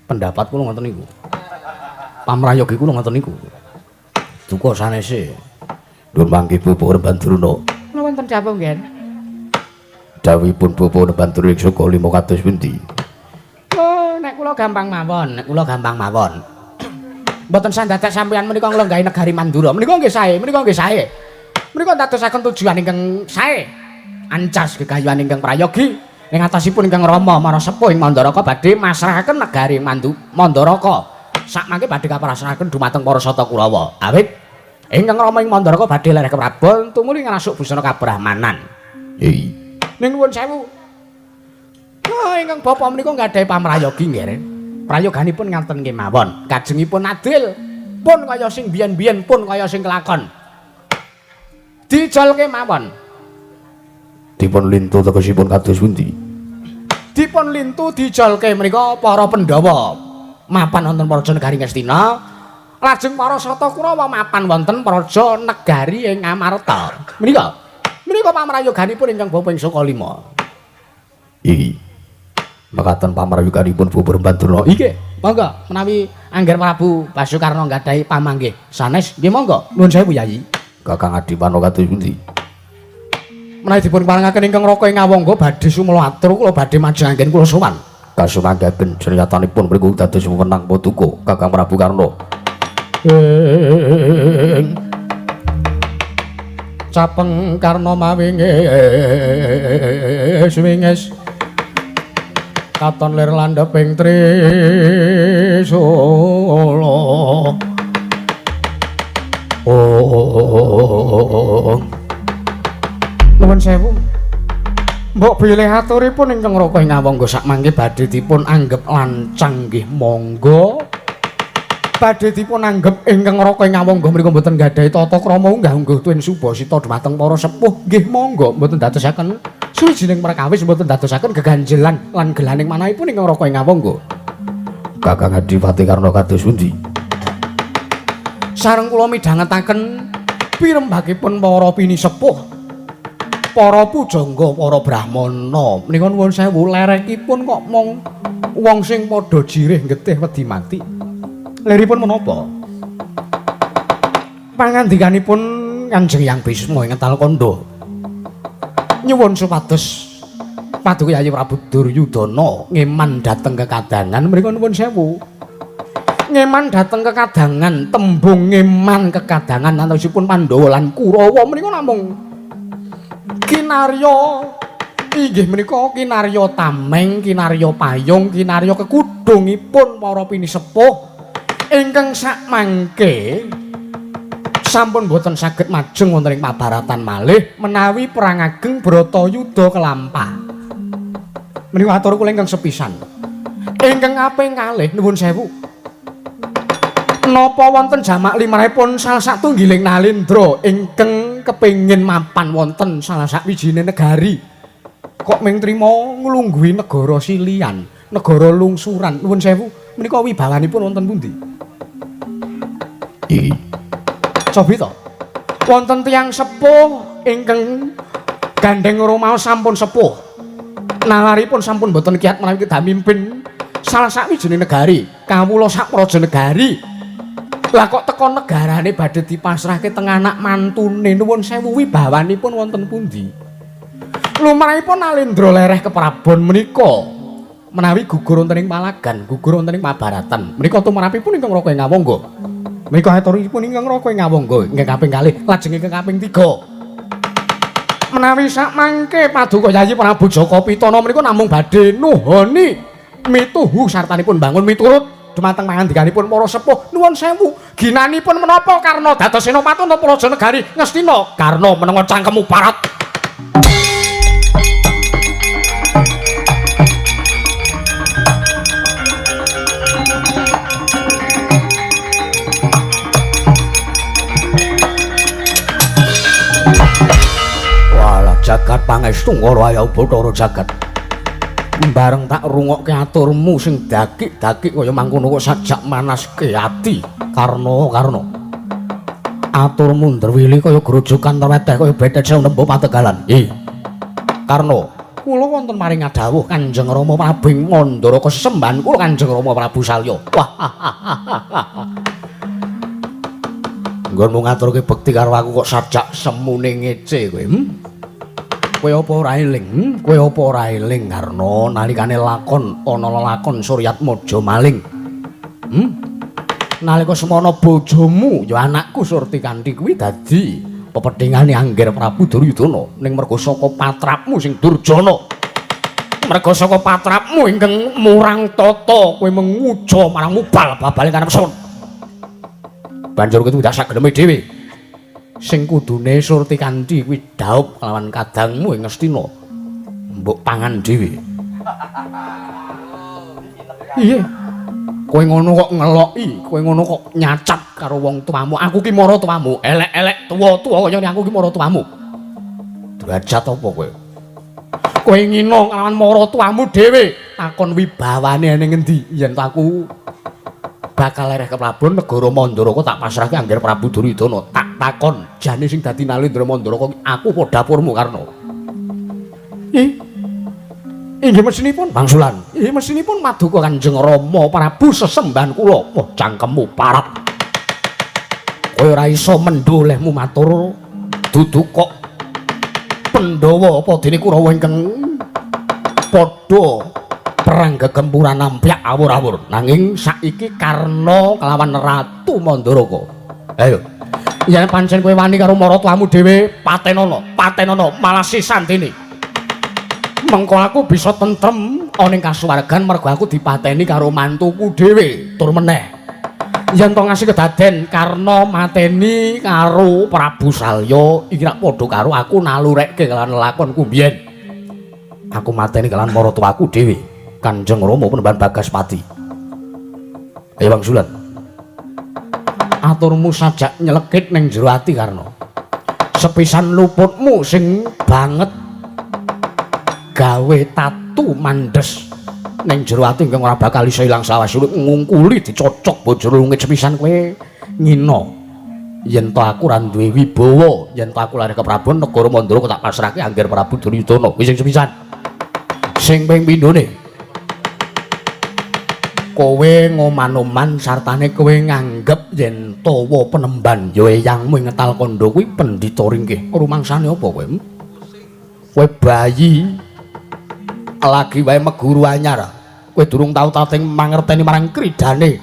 [SPEAKER 1] pendapat kula ngoten niku. Pamrayogi kula ngoten niku. Duka sanese.
[SPEAKER 2] Nuwun mangke Bapak Rembandruna.
[SPEAKER 3] Kula wonten dawuh nggih.
[SPEAKER 2] Dawuhipun Bapak Rembandruna ing saka lima kados pundi?
[SPEAKER 1] Oh, nek kula gampang mawon, nek kula gampang mawon. Mboten sandadak sampeyan menika nglenggahi negari Mandura. Menika nggih sae, menika nggih sae. Menika ndadosaken tujuan ingkang sae. Ancas gegayuhan ingkang prayogi ing atasipun ingkang Rama marang sepuh ing Mandaraka badhe masrahaken negari Mandaraka. Sakmangke badhe kaprasrahaken dumateng para Sata Kurawa. Awit ingkang Rama ing Mandaraka badhe lereh keprabon tumuli ngrasuk busana kabrahmanan.
[SPEAKER 2] Hei.
[SPEAKER 1] Ning nuwun sewu. Oh, ingkang bapa menika nggadahi pamrayogi nggih. Prayoganipun ngaten kemawon. Kajengipun adil pun kaya sing biyen-biyen pun kaya sing kelakon. Dijol kemawon.
[SPEAKER 2] Dipun lintu tegesipun kados pundi?
[SPEAKER 1] Dipun lintu dijolke menika para Pandhawa mapan wonten Praja Negari Ngastina, lajeng para Sata Kurawa mapan wonten Praja Negari ing Amarta. Menika menika pamrayoganipun ingkang bapa ing Saka Lima.
[SPEAKER 2] Iki mekaten pamrayoganipun Bapak Rembandruna.
[SPEAKER 1] Iki monggo menawi Angger Prabu Basukarna nggadahi pamanggih sanes nggih monggo. Nuwun sewu Yayi.
[SPEAKER 2] Kakang Adipano kados pundi?
[SPEAKER 1] Menawi dipun parengaken ingkang Raka ing Awangga badhe sumela atur kula badhe majeng anggen kula sowan.
[SPEAKER 2] Kasumanggaaken jenyatanipun mriku dados wewenang paduka Kakang Prabu Karna.
[SPEAKER 1] Ing capeng Karna mawinges winges katon lir landheping trisula. Oh. Nuwun sewu. Mbok bilih aturipun ingkang Raka ing Awangga sakmangke badhe dipun anggep lancang nggih monggo. Badhe dipun anggep ingkang Raka ing Awangga mriku mboten nggadahi tata krama unggah-ungguh tuwin subasita dhumateng para sepuh nggih monggo, mboten dadosaken suwijining perkawis, mboten dadosaken geganjelan lan gelaning manahipun ingkang Raka ing Awangga.
[SPEAKER 2] Kakang Adipati Karna kados pundi?
[SPEAKER 1] Sareng kula midhangetaken pirembakipun para pinisepuh, para pujangga, para brahmana menika nuwun sewu lerekipun kok mung wong sing padha jirih getih wedi mati. Leripun menapa? Pangandikanipun Kanjeng Hyang Bisma ing Ental Kandha nyuwun supados Paduka Yayi Prabu Duryudana ngeman dhateng kekadangan mriku nuwun sewu. Ngeman dhateng kekadangan, tembung ngeman kekadangan antawisipun Pandhawa lan Kurawa menika namung kinarya inggih menika kinarya tameng, kinarya payung, kinarya kekudungipun para pinisepuh ingkang sakmangke sampun boten saged majeng wonten ing pabaratan malih menawi perang ageng Bratayuda kelampah. Menika atur kula ingkang sepisan. Ingkang kaping kalih nuwun sewu. Napa wonten jamak limrahipun salah satunggiling nalendra ingkang kepengin mapan wonten salah sawijine negari kok ming trima nglungguhi negara silian, negara lungsuran. Nuwun sewu, menika wibawanipun wonten pundi?
[SPEAKER 2] Iki
[SPEAKER 1] Cobi to. Wonten tiyang sepuh ingkang gandeng rumaos sampun sepuh. Nalaripun sampun boten kiat menawi kedah mimpin salah sawijine negari, kawula sak praja negari. Lah kok teko negarane badhe dipasrahke teng anak mantune, nuwun sewu wibawanipun wonten pundi? Lumrahipun Nalendra lereh keprabon menika menawi gugur wonten ing Palagan, gugur wonten ing Pabaratan. Menika tumrapipun ingkang Raka ing Awangga. Menika aturipun ingkang Raka ing Awangga ingkang kaping kalih, lajeng ingkang kaping 3. Menawi sakmangke Paduka Yayi Prabu Jaka Pitana menika namung badhe nuhoni mituhu sartanipun bangun miturut dumateng pangandikanipun para sepuh. Nuwun sewu. Ginanipun menapa Karna dados senopati napa raja negari Ngastina? Karna menengo cangkemmu parat.
[SPEAKER 2] Walah jagat pangestu ngara ya Bathara jagat.
[SPEAKER 1] Bareng tak rungokke aturmu sing dakik-dakik kaya mangkono kok sajak manaske ati. Karna, Karna. Aturmu ndrewili kaya grojogan teweteh kaya betet sewu nembo pategalan. Ih. Karna, kula wonten maring ngadhawuh Kanjeng Rama Prabu ing Mandaraka sesembahan kula Kanjeng Rama Prabu Salya. Wah.
[SPEAKER 2] Nggonmu ngaturke bekti karo aku kok sajak semune ngece kowe.
[SPEAKER 1] Kowe apa ora eling? Kowe apa ora eling Karna nalikane lakon ana lelakon Suryatmaja maling? Nalika semana bojomu ya anakku Surti Kanthi kuwi dadi pepethingane Angger Prabu Duryudana ning merga saka patrapmu sing durjana. Merga saka patrapmu ingkang murang tata kowe menguja marang mubal babale kanepson.
[SPEAKER 2] Banjur kowe tindak sageleme dhewe.
[SPEAKER 1] Sing kudune Surti Kanthi kuwi dhaup kelawan kadangmu ing Ngastina. Mbok pangan dhewe. Iya. Kowe ngono kok ngeloki, kowe ngono kok nyacat karo wong tuamu. Aku ki mara tuamu, elek-elek tuwa-tuwa kaya aku ki mara tuamu.
[SPEAKER 2] Derajat apa kowe?
[SPEAKER 1] Kowe ngina kelawan mara tuamu dhewe. Takon wibawane ning ngendi yen aku bakal lereh keprabon negara Mandaraka tak pasrahke Angger Prabu Duryudana. Tak takon jane sing dadi Nalendra Mandaraka aku apa dapurmu Karna? Ih. Inggih mesinipun wangsulan. Inggih mesinipun maduka Kanjeng Rama Prabu sesembahan kula. Wah, cangkemmu parat. Kowe ora iso mendho lehmu matur dudu kok Pandhawa apa dene Kurawa ingkang padha perang gegempuran nampyak awur-awur. Nanging saiki Karna kelawan Ratu Mandaraka. Ayo. Yen pancen kowe wani karo maratuamu dhewe, patenono, patenono malah sisantene. Mengko aku bisa tentrem ana ing kasuwargan mergo aku dipateni karo mantuku dhewe. Tur meneh. Yen to ngasih kedaden Karna mateni karo Prabu Salya iki rak padha karo aku nalurekke kelawan lakonku biyen. Aku mateni kelawan maratuaku dhewe. Kanjeng Rama Penemban Bagaspati.
[SPEAKER 2] Ayo wangsulan.
[SPEAKER 1] Aturmu sajak nyelekit ning jero ati Karna. Sepisan luputmu sing banget gawe tatu mandes ning jero ati ingkang ora bakal iso ilang sawas urip ngungkuli dicocok bojone lungit sepisan kowe ngina. Yen to aku ora duwe wibawa, yen to aku lari keprabon negara Mandaraka tak pasrahke Angger Prabu Duryudana. Kuwi sing sepisan. Sing ping pindhone kowe ngoman-oman sartane kowe nganggep yen tawa penemban ya eyangmu ing ngetal kandha kuwi pendhita ringkih. Rumangsane apa kowe? Kowe bayi lagi wae meguru anyar. Kowe durung tau tating mangerteni marang kridane.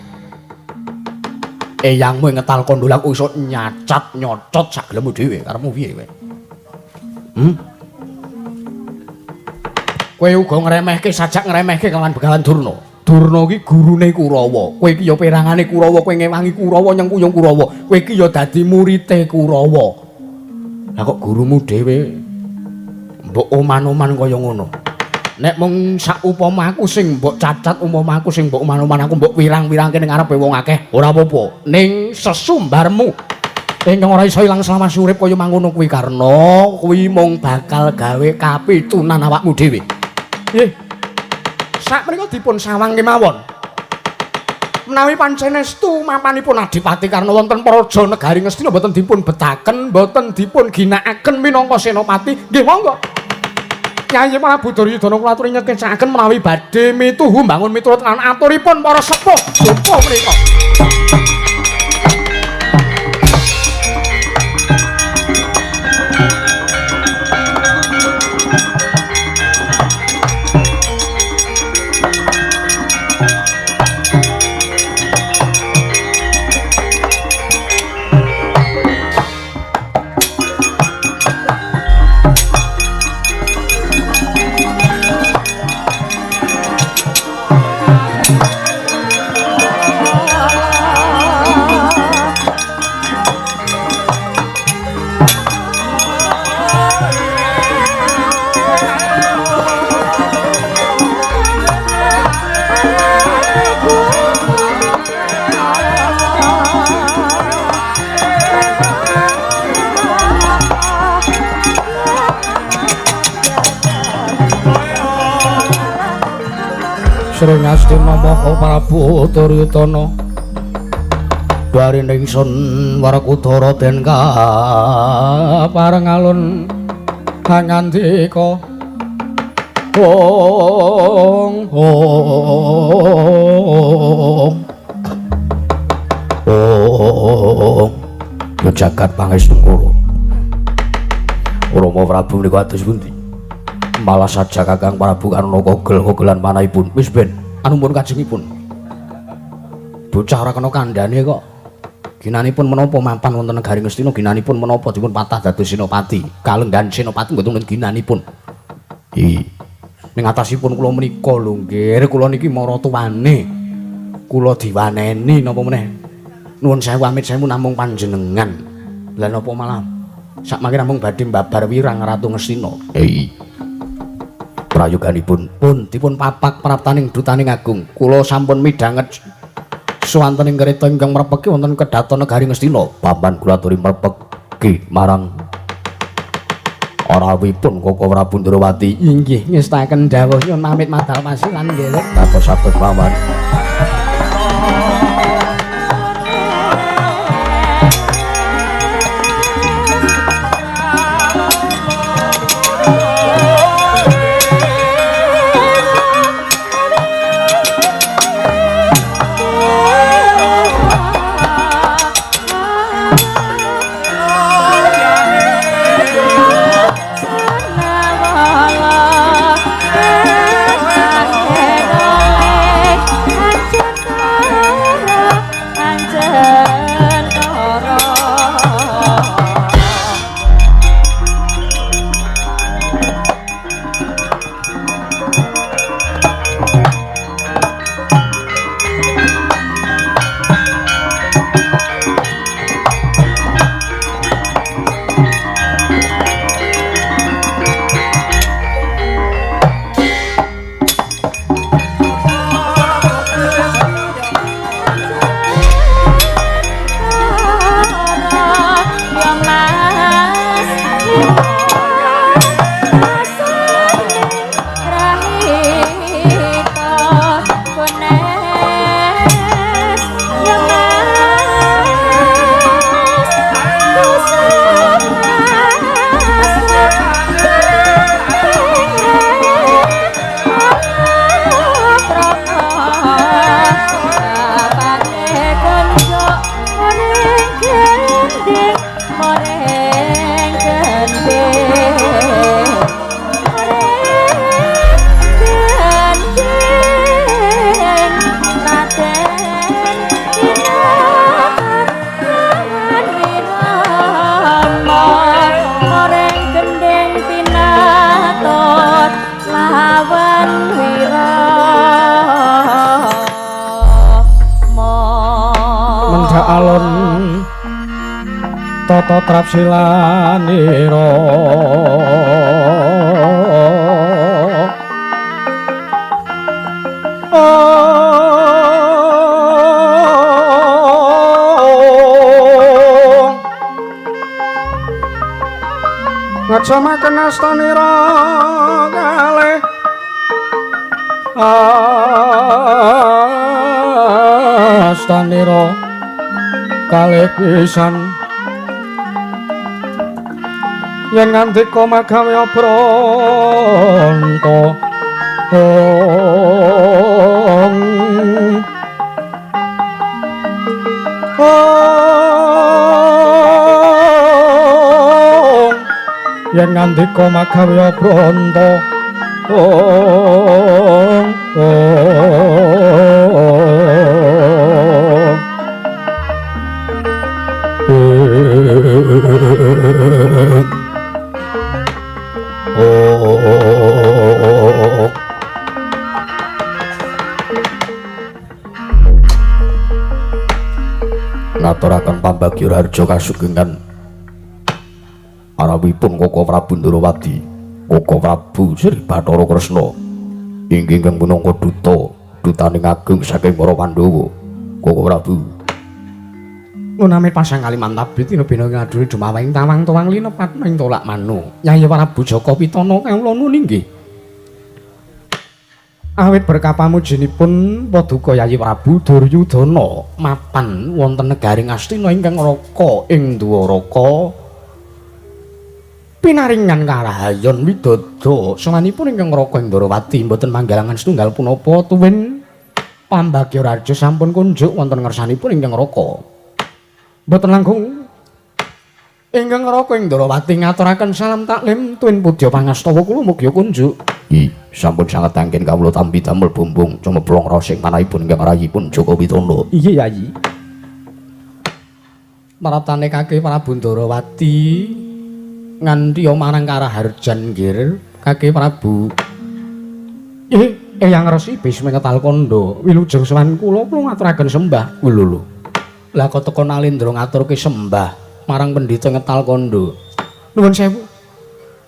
[SPEAKER 1] Eyangmu ing ngetal kandha lha iso nyacat nyocot sagelemu dhewe. Karepmu piye kowe? Kowe uga ngremehke sajak ngremehke kelawan Begawan Durna. Durna iki gurune Kurawa. Kowe iki ya perangane Kurawa, kowe ngewangi Kurawa nyengkuyung Kurawa. Kowe iki ya dadi murite Kurawa. Lah kok gurumu dhewe mbok oman-oman kaya ngono. Nek mung saupama aku sing mbok cacat, umpama aku sing mbok oman-oman aku mbok wirang-wirangke ning ngarepe wong akeh, ora apa-apa. Ning sesumbarmu ingkang ora iso ilang selama urip kaya mangono kuwi Karna, kuwi mung bakal gawe kapitunan awakmu dhewe. Nggih. Sakmenika dipun sawang kemawon. Menawi pancen estu mapanipun Adipati Karna wonten praja negari Ngastina mboten dipun betaken, mboten dipun ginakaken minangka senopati, nggih monggo. Kyai Prabu Duryudana kula aturi nyekecakaken menawi badhe mituhu mbangun miturut lan aturipun para sepuh duka menika. Sri Ngastina Maha Prabu Duryudana barene ingsun Werkudara den kapareng alun ngandika ong ong
[SPEAKER 2] ong yo jagat pangestu kula. Rama Prabu menika atus pundi? Malah saja Kakang Prabu Karna kogel-kogelan manahipun.
[SPEAKER 1] Wis ben anumpun kajengipun. Bocah ora kena kandhane kok. Ginanipun menapa mapan wonten negari Ngastina, ginanipun menapa dipun patah dados senopati. Kalenggan senopati mboten wonten ginanipun.
[SPEAKER 2] I
[SPEAKER 1] ning atasipun kula menika lho nggih, kula niki maratuwane. Kula diwaneni napa meneh. Nuwun sewu amit sewu namung panjenengan. Lah napa malah sakmangke namung badhe mbabar wirang Ratu Ngastina.
[SPEAKER 2] I prayoganipun
[SPEAKER 1] pun dipun papak praptaning dutaning agung. Kula sampun midhanget suwanten ing kereta ingkang mrepeki wonten kedaton negari Ngastina.
[SPEAKER 2] Paman kula aturi mrepeki marang rawuhipun Koko Prabu Ndrawati.
[SPEAKER 1] Inggih, ngestaken dawuh nyuwun pamit madal pasilan nggih.
[SPEAKER 2] Satos-satos paman.
[SPEAKER 1] Alon tata trapsilanira ngejamaken astanira kalih astanira kalih pisan yen ngandika magawe abronta ong ong yen ngandika magawe abronta ong ong
[SPEAKER 2] ngaturaken pambagya harja kasugengan arawipun Koko Prabu Ndrawati, Koko Prabu Sri Bathara Kresna inggih ingkang minangka duta dutaning agung saking para Pandhawa. Koko Prabu
[SPEAKER 1] ngunami pasang Kalimantan tina bina ngaduri dumaweng tawang tuwang linepat ing tolak manu. Yai Prabu Jaka Pitana kawula nun inggih. Awit berkah pamujinipun Paduka Yayi Prabu Duryudana mapan wonten negari Ngastina ingkang raka ing Dwaraka pinaringan karahayon widodo sowanipun ingkang raka ing Ndrawati mboten manggalangan setunggal punapa tuwin pambagya raja sampun kunjuk wonten ngersanipun ingkang raka mboten langkung ingkang raka ing Ndrawati ngaturaken salam taklim tuwin pudya pangastawa kula mugi kunjuk.
[SPEAKER 2] I sampun sanget anggen kawula tampi damel bumbung cumeplong rosing manahipun ingkang rayipun Joko Witono.
[SPEAKER 1] Iya Yayi. Maratane Kaki Prabu Ndrawati nganti marang Karaharjan nggir Kaki Prabu. Eyang Resi Bisma ngetal kandha wilujeng sowan kula kula ngaturaken sembah. Lho lho. Lah kok teko Nalendra ngaturke sembah marang pendhita ngetal kandha. Nuwun sewu.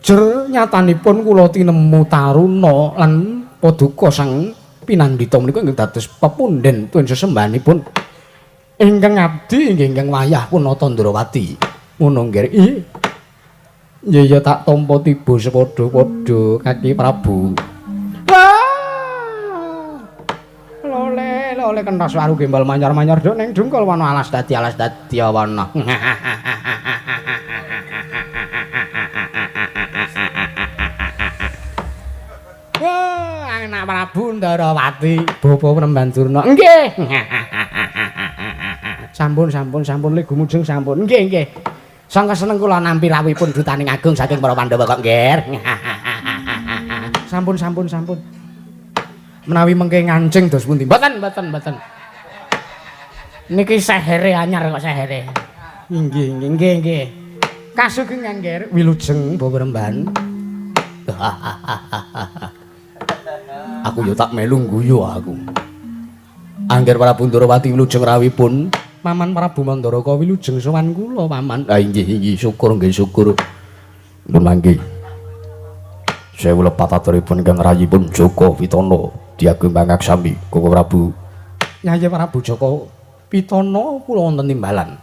[SPEAKER 1] Jer nyatanipun kula tinemu taruna lan paduka sang pinandhita menika ingkang dados pepundhen tuwin sesembahanipun ingkang abdi inggih ingkang wayah Punata Ndrawati. Ngono nggih. Iya ya tak tampa tiba sepadha-padha Kaki Prabu. Wah. Lole lole kenthas waru gembal manyar-manyar dok ning dungkul wana alas dadi wana. Wah, anak Prabu Ndrawati, Bapak Premban Durna. Nggih. Sampun sampun sampun le gumujeng sampun. Nggih nggih. Sangka seneng kula nampi rawuhipun dutaning agung saking para Pandhawa kok, Nggih. Sampun sampun sampun. Menawi mengke ngancing dos pundi? Mboten mboten mboten. Niki sehere anyar kok sehere. Nggih nggih nggih nggih. Kasugengan Nggih, wilujeng Bapak Premban.
[SPEAKER 2] Aku ya tak melu guyu aku. Angger Prabu Ndrawati wilujeng rawuhipun
[SPEAKER 1] Paman Prabu Mandaraka wilujeng sowan kula, Paman.
[SPEAKER 2] Ah inggih inggih syukur nggih syukur. Pun mangke. Sewu lepat aturipun ingkang rayipun Joko Witono diagem pangaksami Koko Prabu.
[SPEAKER 1] Yayi Prabu Joko Witono kula wonten timbalan.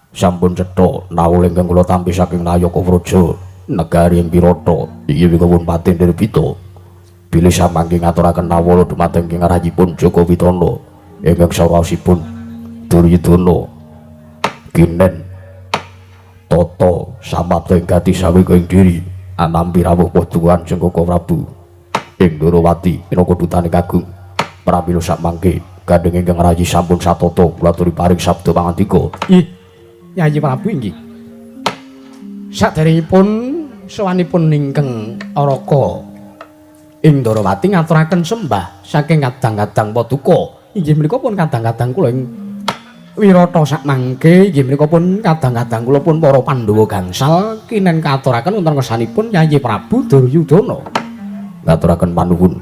[SPEAKER 2] Sampun cetha nawul ingkang kula tampi saking Nayaka Praja negari ing Wirata iki wingkung patin Nirbita. Bilih samangke ngaturaken nawala dumateng ingkang rayipun Joko Witono ingkang sawasipun Duryudana kinen tata samapta ing gati saweka ing diri anampi rawuh padukan Jengkaka Prabu ing Ndrawati minangka dutaning agung pramila samangke gandheng ingkang rayi sampun satata kula aturi paring sabda pangandika.
[SPEAKER 1] Ih Yayi Prabu inggih saderengipun sowanipun ingkang Araka ing Ndrawati ngaturaken sembah saking kadang-kadang paduka. Inggih menika pun kadang-kadang kula ing Wirata sakmangke inggih menika pun kadang-kadang kula pun para Pandhawa gangsal kinen katuraken wonten ngersanipun Yayi Prabu Duryudana.
[SPEAKER 2] Ngaturaken panuwun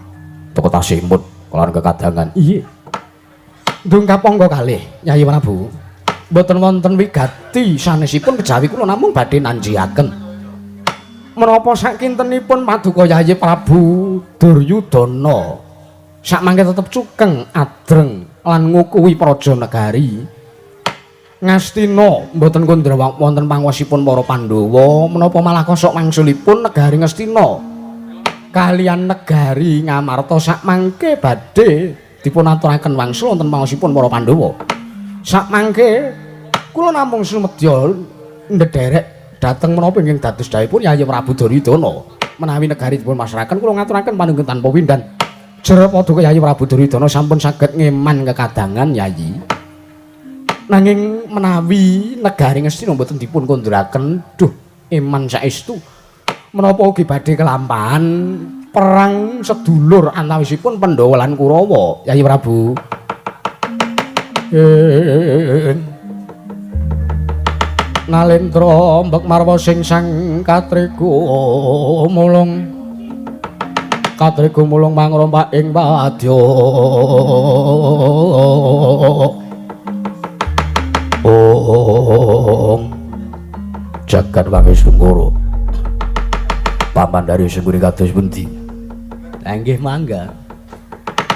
[SPEAKER 2] teko tasih imut kelawan kekadangan.
[SPEAKER 1] Iya. Dungkap angka kalih Yayi Prabu. Mboten wonten wigati sanesipun kejawi kula namung badhe nanjiaken. Menapa sakintenipun paduka Yayi Prabu Duryudana sakmangke tetep cukeng adreng lan ngukuhi praja negari Ngastina mboten kondra wonten panguwasipun para Pandhawa menapa malah kosok wangsulipun negari Ngastina kalian negari Ngamarta sakmangke badhe dipun aturaken wangsul wonten panguwasipun para Pandhawa. Sakmangke kula namung sumedya ndederek dhateng menapa ingkang dados dawuhipun Yayi Prabu Duryudana menawi negari dipun masrahaken kula ngaturaken panunggun tanpa windan. Jero paduka Yayi Prabu Duryudana sampun saged ngeman kekadangan Yayi. Nanging menawi negari Ngastina mboten dipun konduraken, duh eman saestu. Menapa ugi badhe kelampahan perang sedulur antawisipun Pandhawa lan Kurawa, Yayi Prabu. Nalendra mbek marwa sing sang katriga mulung. Katriga mulung mangrompak ing wadya.
[SPEAKER 2] Ong jagat wangi sungkara. Paman dari semburi kados pundi?
[SPEAKER 1] Lah nggih mangga.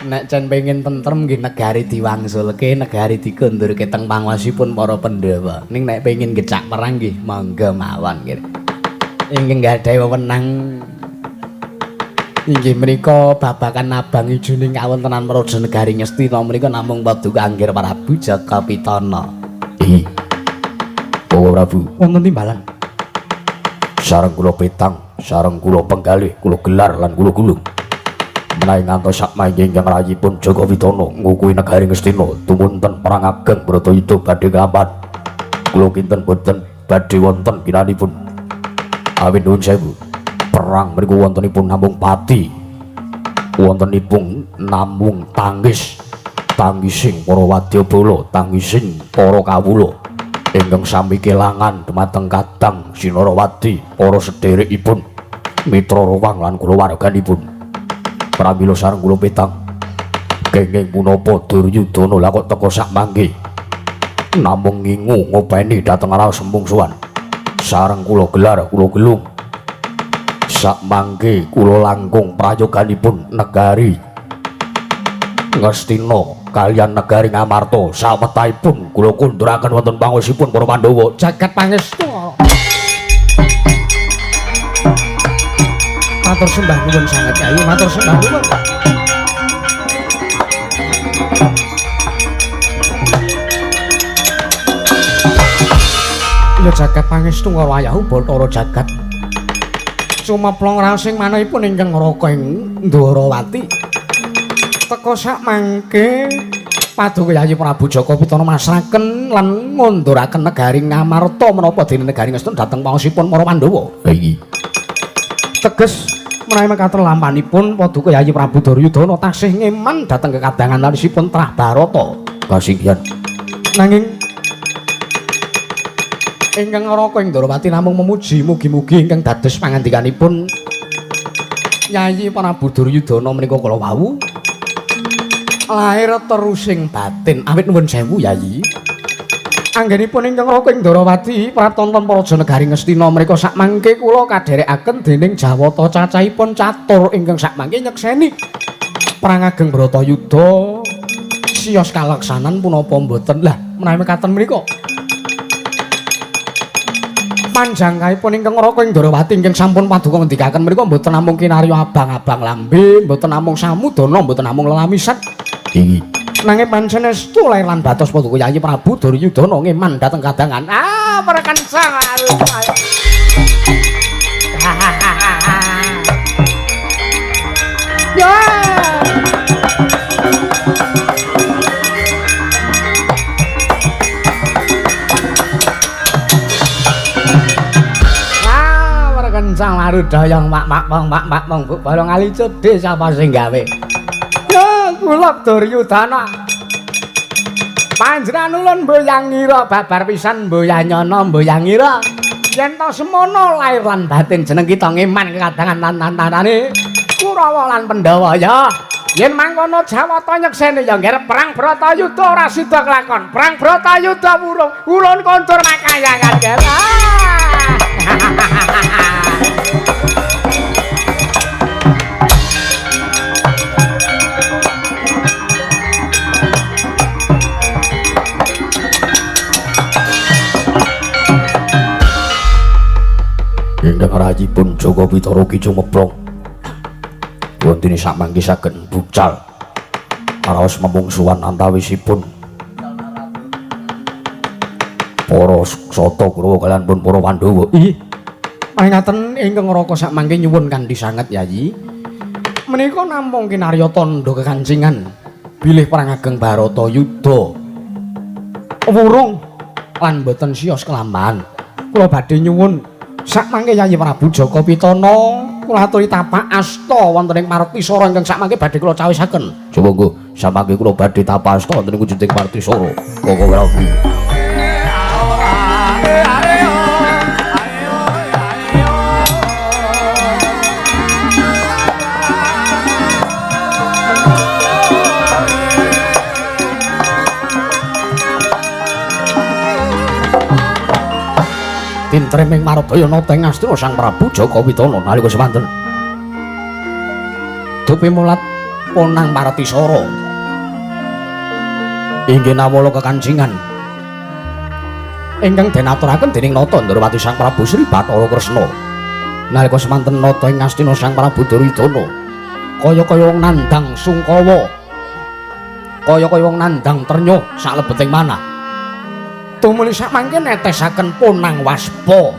[SPEAKER 1] Nek cen pengin tentrem nggih negari diwangsulke, negari dikondurke teng panguwasipun para Pandhawa. Ning nek pengin gecak perang nggih mangga mawon nggih. Ingkang gadhahi wewenang Inggih menika babagan abang ijuning kawontenan Praja Negari Ngastina menika namung Paduka Anggir Prabu Jaka Pitana.
[SPEAKER 2] Ih. Bawa Prabu,
[SPEAKER 1] wonten timbalan.
[SPEAKER 2] Sareng kula petang, sareng kula penggalih, kula gelar lan kula gulung. Menawi ngantos sakmangke ingkang rayipun Jaka Pitana ngukuhi negari Ngastina tumunten perang ageng Bratayuda badhe kapan. Kula kinten boten badhe wonten ginanipun. Awit nuwun sewu. Perang mriku wontenipun namung pati, wontenipun namung tangis, tangising para wadyabala, tangising para kawula ingkang sami kelangan dumateng kadang Sinarawati, para sederekipun, mitra rowang lan kulawarganipun. Pramila sareng kula petang kenging punapa Duryudana lha kok teka sakmangke namung ngingu ngopeni dhateng raos mungsuhan. Sareng kula gelar kula gelung sakmangke kula langkung prayoganipun negari Ngastina kaliyan negari Ngamarta sawetahipun kula kunduraken wonten pangosipun para Pandhawa.
[SPEAKER 1] Jagat pangestu. Matur sembah nuwun sanget Kyai, matur sembah nuwun. Ya jagat pangestu karo ayahu Bathara jagat. Sumeplong rasing manahipun ingkang Raka ing Ndwarawati. Teka sak mangke Paduka Yayi Prabu Jaka Pitana masraken lan ngunduraken negari Ngamarta menapa dene negari Ngastina dhateng pangosipun para Pandhawa.
[SPEAKER 2] Iki
[SPEAKER 1] teges menawi mekaten lampanipun Paduka Yayi Prabu Duryudana tasih ngeman dhateng kekadangan larisipun Trah Barata.
[SPEAKER 2] Kasinggihan.
[SPEAKER 1] Nanging ingkang Raka ing Ndwarawati namung memuji mugi-mugi ingkang dados pangandikanipun Yayi Prabu Duryudana menika kala wau lair terusing batin. Awit nuwun sewu Yayi. Anggenipun ingkang Raka ing Ndwarawati pratonton Praja Negari Ngastina menika sakmangke kula kadherekaken dening Jawata cacahipun catur ingkang sakmangke nyekseni perang ageng Bratayuda siyos kalaksanan punapa mboten. Lah menawi mekaten menika panjangkaipun ingkang Raka ing Ndwarawati ingkang sampun paduka ngendikaken menika mboten namung kinarya abang-abang lambe, mboten namung samudana, mboten namung lelamisan.
[SPEAKER 2] Iki
[SPEAKER 1] nanging pancen estu lair lan batos Paduka Yayi Prabu Duryudana ngeman dhateng kadangan. Ah, perkencang. Ya. Kencang marudayang mak mak mong mak mak mong buk balong ali cedhe sapa sing gawe. Ya kula Duryudana. Panjenengan ulun mboyangira babar pisan mboyanyana mboyangira. Yen to semono lair lan batin jeneng kita ngeman kekadangan lan tantanane Kurawa lan Pandhawa ya. Yen mangkono Jawata nyekseni ya ngger perang Bratayuda ora sida kelakon. Perang Bratayuda wurung ulun kondur makayangan ger.
[SPEAKER 2] Ingkang rajipun Jaka Pitana ki cumeplong wontene sakmangke saged bucal raos memungsuhan antawisipun para Sata Kurawa kaliyan pun para Pandhawa.
[SPEAKER 1] Inggih. Paringaten ingkang Raka sakmangke nyuwun kanthi sanget Yayi. Menika namung kinarya tandha kekancingan bilih perang ageng Bharatayuda wurung lan boten siyos kelambahan. Kula badhe nyuwun sakmangke Yayi Prabu Jaka Pitana kula aturi tapak asta wonten ing Martisara ingkang sakmangke badhe kula cawisaken.
[SPEAKER 2] Sumangga samangke kula badhe tapak asta wonten ing wujuding Martisara. Koko Prabu.
[SPEAKER 1] Tintreming Mardaya nata ing Ngastina Sang Prabu Jaka Pitana nalika semanten dupi mulat ponang Martisara inggih nawala kekancingan ingkang den aturaken dening Nata Ndrawati Sang Prabu Sri Bathara Kresna nalika semanten nata ing Ngastina Sang Prabu Duryudana Kaya-kaya wong nandhang sungkawa. Kaya-kaya wong nandhang trenyuh salebeting manah. Tumuli samangke netesaken ponang waspa.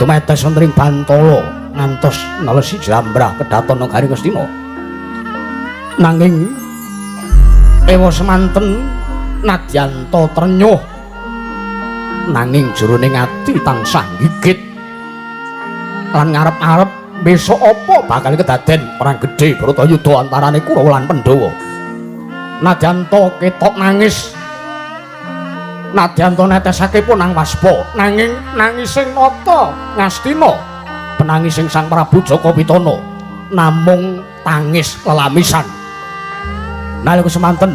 [SPEAKER 1] Tumetes wonten ing bantala ngantos nelesi jlambrah kedaton negari Ngastina. Nanging ewa semanten nadyanta trenyuh nanging jroning ati tansah gigit lan ngarep-arep besok apa bakal kedaden perang gedhe Bharatayuda antarane Kurawa lan Pandhawa. Nadyanta ketok nangis, nadyanta netesake ponang waspa, nanging nangising nata Ngastina penangising Sang Prabu Jaka Pitana namung tangis lelamisan. Nalika semanten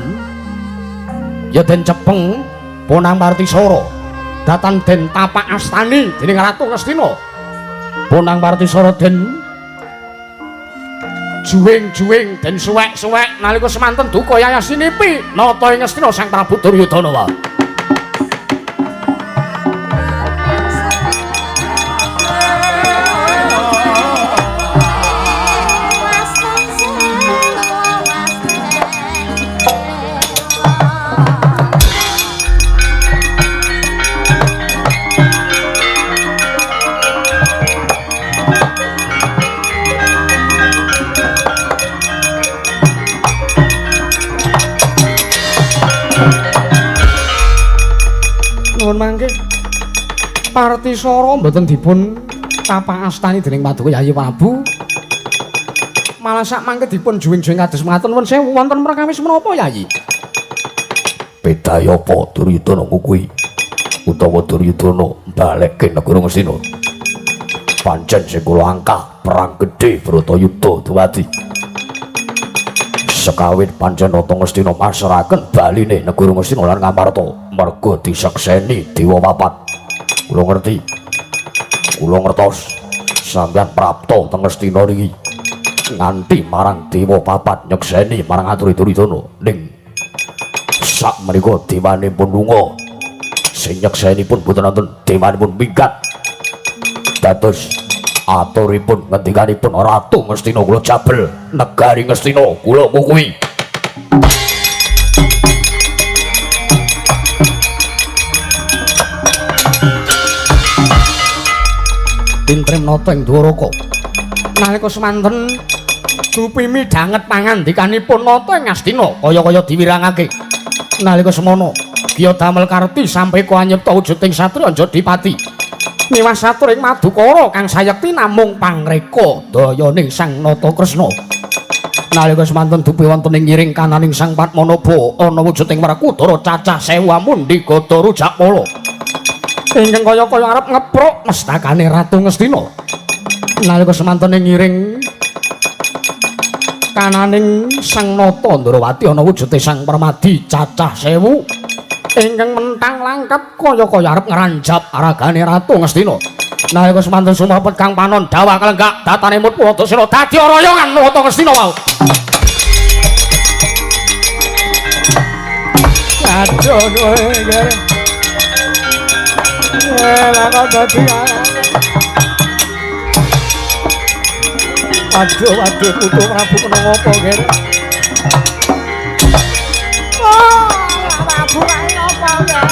[SPEAKER 1] ya den cepeng Ponang Partisara datan den tapak astani dening Ratu Ngastina. Ponang Partisara den juwing-juwing den suwek-suwek nalika semanten duka yayasinipi nata ing Ngastina Sang Prabu Duryudana wae. Nuwun mangke Partisara mboten dipun tapak astani dening Paduka Yayi Prabu. Malah sak mangke dipun juwing-juwing kados mekaten. Nuwun sewu wonten perkawis menapa Yayi?
[SPEAKER 2] Bedaya apa Duryudana kuwi? Utawa Duryudana balekke negara Ngastina. Pancen sing kula angkah perang gedhe Bharatayuda dumadi. Sekawit pancen Nata Ngastina masrahaken baline negara Ngastina lan Ngamarta merga disekseni dewa papat. Kula ngerti. Kula ngertos sampeyan prapta teng Ngastina niki nganti marang dewa papat nyekseni marang aturi Duryudana. Ning sak menika dewane pun lunga. Sing nyekseni pun boten wonten, dewanipun minggat. Dados aturipun ngendikanipun Ratu Ngastina kula jabel negari Ngastina kula kukuhi.
[SPEAKER 1] Tintrem nata ing Dwaraka. Nalika semanten dupi midhanget pangandikanipun nata ing Ngastina kaya-kaya diwirangake. Nalika semono Kiya damel karti sampeka anyepta wujuding satriya Jodipati. Miwas satur ing Madukara kang sayekti namung pangreka dayaning Sang Nata Kresna. Nalika semanten dupi wonten ing ngiring kananing Sang Padmanaba ana wujuding Werkudara cacah 1000 amundi gada rujakpala. Ingkang kaya-kaya arep ngepruk mestakane Ratu Ngastina. Nalika semanten ing ngiring kananing Sang Nata Ndrawati ana wujude Sang Permadi cacah 1000 ingkang mentang langkep kaya-kaya arep ngranjap ragane Ratu Ngastina. Nalika semanten sumrepet kang panon dawah kalenggak datane mut Purwadasena dadi royongan Nata Ngastina wau. Aduh kowe. Lah kok dadi aduh aduh putu Prabu kena ngopo nggih. Oh, Prabu kae ngopo nggih?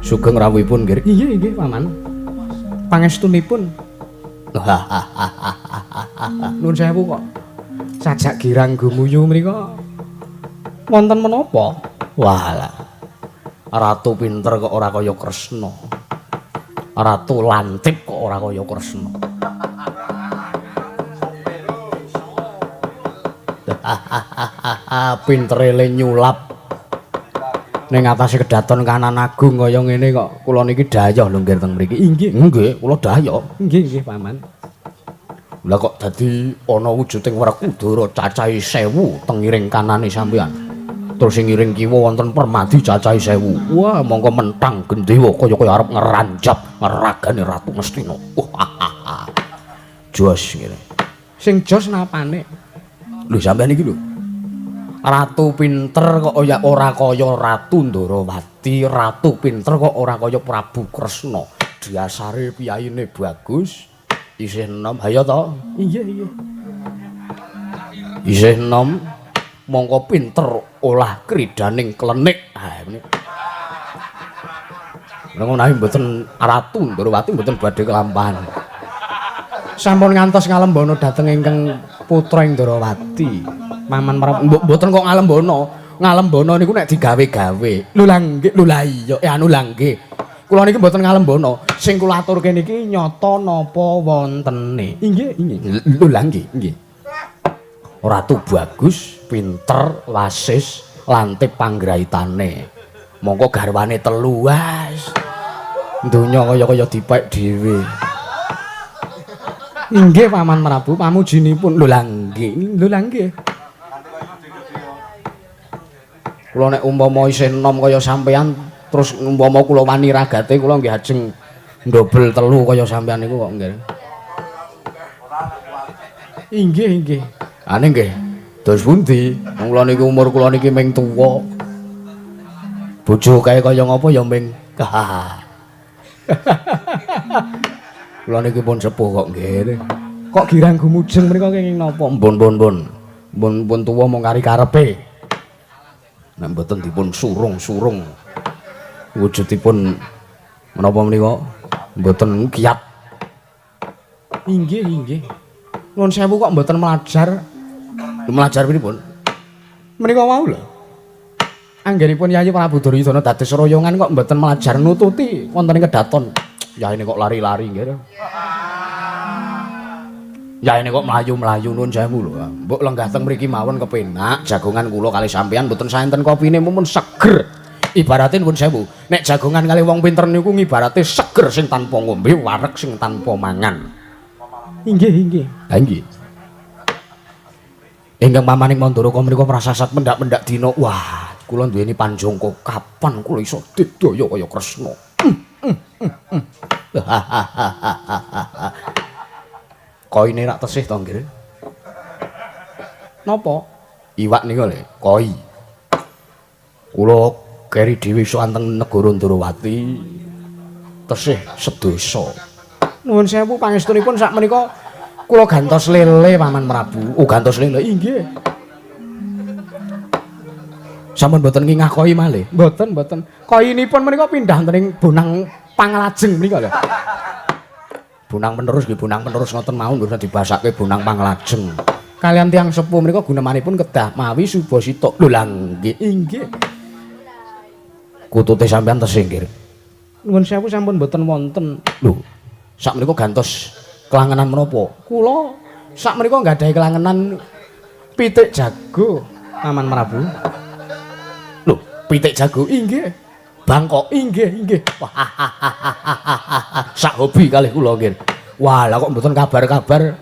[SPEAKER 1] Sugeng rawuhipun nggih. Iya nggih paman. Pangestunipun. Nuwun sewu kok sajak girang gumuyu mriku wonten menapa?
[SPEAKER 2] Walah. Ratu pinter kok ora kaya Kresna. Ratu lantip kok ora kaya Kresna. Pintere le nyulap ning atase kedaton kanan agung kaya ngene kok kula niki dayoh lho nggih teng mriki. Inggih, nggih, kula dayoh.
[SPEAKER 1] Nggih, nggih, paman.
[SPEAKER 2] Lah kok dadi ana wujuding Werkudara cacahe 1000 teng ngiring kanane sampeyan. Terus sing ngiring kiwa wonten Permadi cacahe 1000. Wah, mongko mentang gendewa kaya-kaya arep ngranjap Ragane Ratu Ngastina. Wah. Jos ngene.
[SPEAKER 1] Sing jos napane?
[SPEAKER 2] Lho sampean iki lho. Ratu pinter kok ya ora kaya Ratu Ndorowati, ratu pinter kok ora kaya Prabu Kresna. Dasare piyayine bagus, isih enom, hayo to?
[SPEAKER 1] Iya, iya.
[SPEAKER 2] Isih enom, mongko pinter olah kridaning klenik. Ha ngene. Menawi mboten Ratu Ndorowati mboten badhe kelampahan.
[SPEAKER 1] Sampun ngantos ngalembono dhateng ingkang putra ing Ndorowati. Paman Prabu
[SPEAKER 2] mboten kok ngalembono. Ngalembono niku nek digawe-gawe.
[SPEAKER 1] Lho lah nggih, lho lah iya, anu lah nggih. Kula niki mboten ngalembono. Sing kula aturke niki nyata napa wontene.
[SPEAKER 2] Inggih, inggih. Lho lah nggih, nggih. Ratu bagus, pinter, wasis, lantip panggraitane. Mongko garwane telu wes.
[SPEAKER 1] Donya kaya-kaya dipek dhewe. Inggih Paman Prabu, pamujinipun. Lho lah nggih, lho lah nggih.
[SPEAKER 2] Kula nek umpama isih enom kaya sampean, terus umpama kula wani ragate kula nggih ajeng ndobel telu kaya sampean niku kok nggih.
[SPEAKER 1] Inggih, inggih.
[SPEAKER 2] Ane nggih. Dos pundi? Wong kula niki umur kula niki ming tuwa. Bojo kae kaya ngapa ya ming. Kula niki pun sepuh kok nggih.
[SPEAKER 1] Kok girang gumujeng menika kenging napa?
[SPEAKER 2] Pun pun pun. Pun pun tuwa mung kari karepe. Nek mboten dipun surung-surung. Wujudipun menapa menika mboten kiat.
[SPEAKER 1] Inggih, inggih. Nuwun sewu kok mboten mlajar.
[SPEAKER 2] Mlajar pripun?
[SPEAKER 1] Menika wau lho. Anggenipun Yayi Prabu Duryudana dados royongan kok mboten mlajar nututi wonten ing kedaton.
[SPEAKER 2] Yayine kok lari-lari nggih. Yayine kok mlayu-mlayu nuwun sewu lho. Mbok lenggah teng mriki mawon kepenak jagongan kula kalih sampean mboten saenten kopine mumpun seger. Ibarate nuwun sewu, nek jagongan kalih wong pinter niku ngibarate seger sing tanpa ngombe, wareg sing tanpa mangan.
[SPEAKER 1] Inggih, inggih.
[SPEAKER 2] Ha nggih. Ingkang pamaning Mandaraka menika prasasat mendak-mendak dina. Wah, kula duweni panjangka kapan kula iso digdaya kaya Kresna. Koine rak tesih to nggih.
[SPEAKER 1] Napa?
[SPEAKER 2] Iwak nika lho, koi. Kula keri dhewe iso anteng negara Ndorowati tesih sedoso.
[SPEAKER 1] Nuwun sewu pangestunipun sakmenika kula gantos lele Paman Prabu.
[SPEAKER 2] Oh, gantos lele.
[SPEAKER 1] Inggih.
[SPEAKER 2] Sampun mboten ngingah koi malih.
[SPEAKER 1] Mboten, mboten. Koinipun menika pindah teng Bonang Panglajeng menika lho.
[SPEAKER 2] Bonang penerus nggih, bonang penerus ngoten mau nggih dibasake Bonang Panglajeng.
[SPEAKER 1] Kalian tiyang sepuh menika gunemanipun kedah mawi subasita.
[SPEAKER 2] Lho lah nggih,
[SPEAKER 1] inggih.
[SPEAKER 2] Kutute sampean tesih nggih.
[SPEAKER 1] Nuwun sewu sampun mboten wonten.
[SPEAKER 2] Lho, sakmenika gantos kelangenan menapa?
[SPEAKER 1] Kula sakmenika nggadahi kelangenan pitik jago, Paman Prabu.
[SPEAKER 2] Lho, pitik jago?
[SPEAKER 1] Inggih.
[SPEAKER 2] Bangkok?
[SPEAKER 1] Inggih, inggih.
[SPEAKER 2] Wah, sak hobi kalih kula nggih. Wah, lah kok mboten kabar-kabar.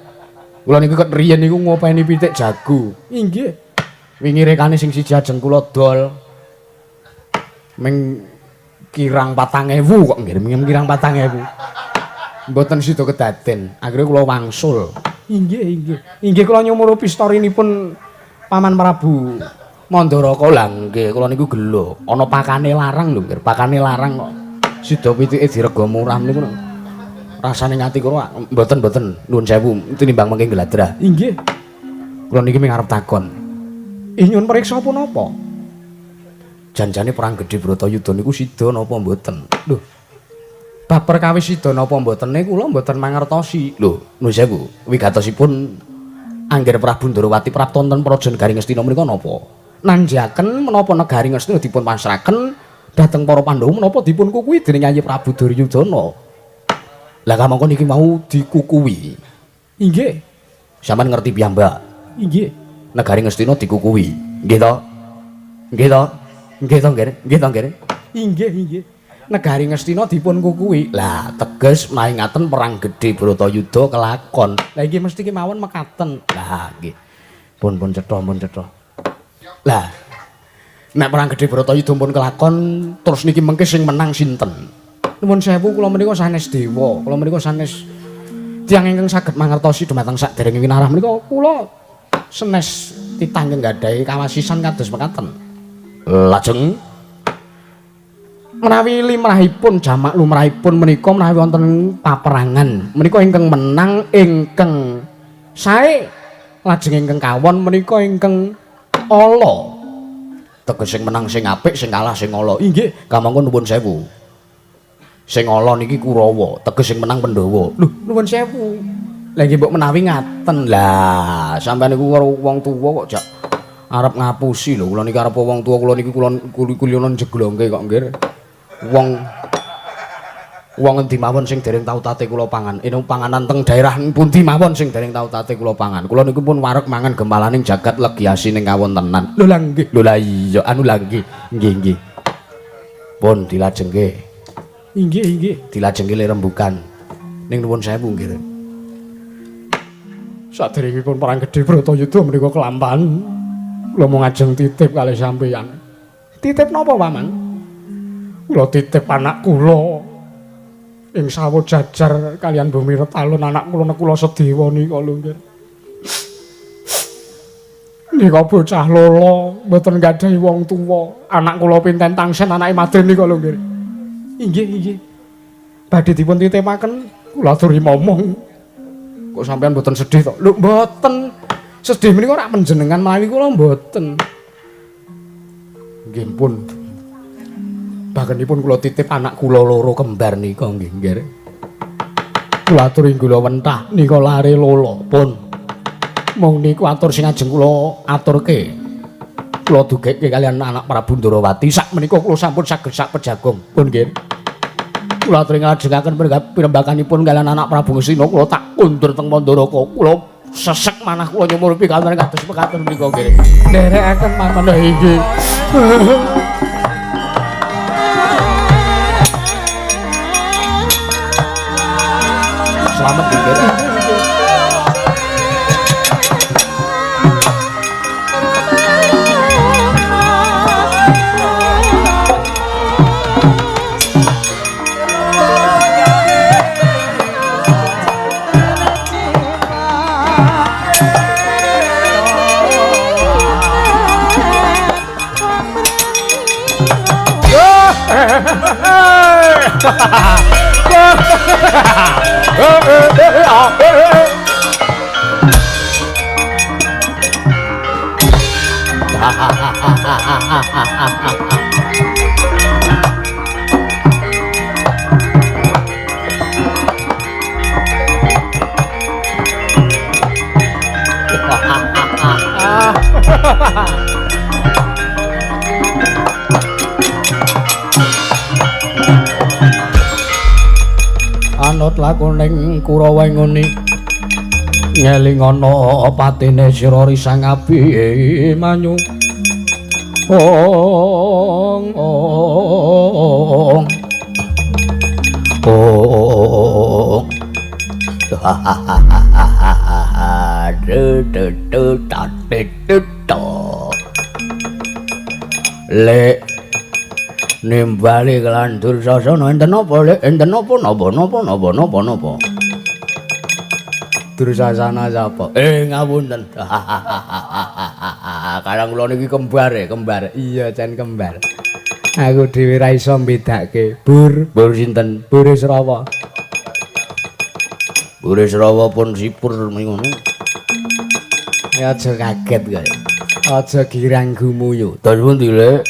[SPEAKER 2] Kula niku ket riyen niku ngopeni pitik jago.
[SPEAKER 1] Inggih.
[SPEAKER 2] Wingi rekane sing siji ajeng kula dol. Ming kirang 4000 kok nggih, ming kirang 4000.
[SPEAKER 1] Mboten sida kedaden. Akhire kula wangsul. Inggih, inggih. Inggih kula nyumurupi storinipun Paman Prabu
[SPEAKER 2] Mandaraka. Lah nggih, kula niku gelo. Ana pakane larang lho, nggih. Pakane larang kok sida pitike direga murah niku. Rasane ngati kula mboten-mboten nuwun sewu tinimbang mengke gladrah.
[SPEAKER 1] Inggih.
[SPEAKER 2] Kula niki ming arep takon.
[SPEAKER 1] Ih nyuwun priksa punapa?
[SPEAKER 2] Janjane perang gedhe Bratayuda niku sida napa mboten?
[SPEAKER 1] Lho. Bab perkawis sida napa mbotene kula mboten mangertosi.
[SPEAKER 2] Lho, nuwun sewu, wigatosipun angger Prabu Ndorowati prapta wonten Praja Negari Ngastina menika napa?
[SPEAKER 1] Nanjaken menapa negari Ngastina dipun pasrahaken dhateng para Pandhawa menapa dipun kukuhi dening Yayi Prabu Duryudana.
[SPEAKER 2] Lah kamangka niki mau dikukuhi.
[SPEAKER 1] Inggih.
[SPEAKER 2] Sampeyan ngerti piyambak?
[SPEAKER 1] Inggih.
[SPEAKER 2] Negari Ngastina dikukuhi. Nggih to? Nggih to? Nggih to, nggih? Nggih to, nggih?
[SPEAKER 1] Inggih, inggih. Negari Ngastina dipun kukuhi.
[SPEAKER 2] Lah, teges menawi ngaten perang gedhe Bratayuda kelakon.
[SPEAKER 1] Lah iki mesti kemawon mekaten.
[SPEAKER 2] Lah nggih. Pun pun cetha, pun cetha. Lah, nek perang gedhe Bratayuda pun kelakon, terus niki mengke sing menang sinten?
[SPEAKER 1] Nuwun sewu kula menika sanes dewa, kula menika sanes tiyang ingkang saged mangertosi dumateng saderenge winarah menika kula senes titah ingkang gadhahi kawasisan kados mekaten.
[SPEAKER 2] Lajeng
[SPEAKER 1] menawi limrahipun jamak lumrahipun menika menawi wonten paperangan menika ingkang menang ingkang sae lajeng ingkang kawon menika ingkang ala.
[SPEAKER 2] Teges sing menang sing apik, sing kalah sing ala. Inggih, kamangka nuwun sewu. Sing ala niki Kurawa, teges sing menang Pandhawa.
[SPEAKER 1] Lho, nuwun sewu. Lah nggih mbok menawi ngaten.
[SPEAKER 2] Lah, sampeyan niku karo wong tuwa kok jak arep ngapusi lho. Kula niki arep wong tuwa kula niki kula kulino jeglongke kok nggih. Wong wong endi mawon sing dereng tau tate kula pangan. Ene panganan teng daerah pundi mawon sing dereng tau tate kula pangan. Kula niku pun wareg mangan gempalaning jagat legi asining kawontenan.
[SPEAKER 1] Lho lah nggih.
[SPEAKER 2] Lho lah iya, anu lah nggih. Nggih nggih. Pun dilajengke.
[SPEAKER 1] Inggih inggih.
[SPEAKER 2] Dilajengke le rembukan. Ning nuwun sewu nggih.
[SPEAKER 1] Saderengipun perang gedhe Bratayuda menika kelampahan. Kula mung ajeng titip kalih sampeyan. Titip napa, Paman? Kula titip anak kula ing sawo jajar kaliyan bumi retalun anak kula Nekula Sedewa nika lho nggih. Nika bocah lolo mboten gadhahi wong tuwa. Anak kula pinten tangsen anake Madrim nika lho nggih. Inggih inggih. Badhe dipun titipaken kula aturi momong. Kok sampean mboten sedih to? Lho mboten. Sedih menika ora panjenengan menawi kula mboten. Nggih pun. Bagenipun kula titip anak kula loro kembar nika nggih nggih. Kula aturi kula wentah nika lare lolo pun. Mung niku atur sing ajeng kula aturke. Kula dugekke kaliyan anak Prabu Ndrawati sak menika kula sampun saged sak pejagong. Pun nggih. Kula aturi nglajengaken pirembakanipun kaliyan anak Prabu Ngastina kula tak kundur teng Mandaraka. Kula sesek manah kula nyumurpi kaliyan kados mekaten menika nggih. Nderekaken paman inggih.
[SPEAKER 2] Selamat nggih. Anut lakuning Kurawa nguni ngeling ana patine sira risang Abimanyu. Ong ong ong. Lek nimbali kelan Dursasana enten napa lek enten napa napa napa napa napa napa Dursasana sapa? Ngapunten. Karang kula niki kembar e, kembar.
[SPEAKER 1] Iya, jan kembar. Aku dhewe ra iso mbedake. Bur,
[SPEAKER 2] bur sinten?
[SPEAKER 1] Burisrawa.
[SPEAKER 2] Burisrawa pun sipur ngono.
[SPEAKER 1] Ya aja kaget kowe. Aja girang gumuyu.
[SPEAKER 2] Terus pundi, Lek?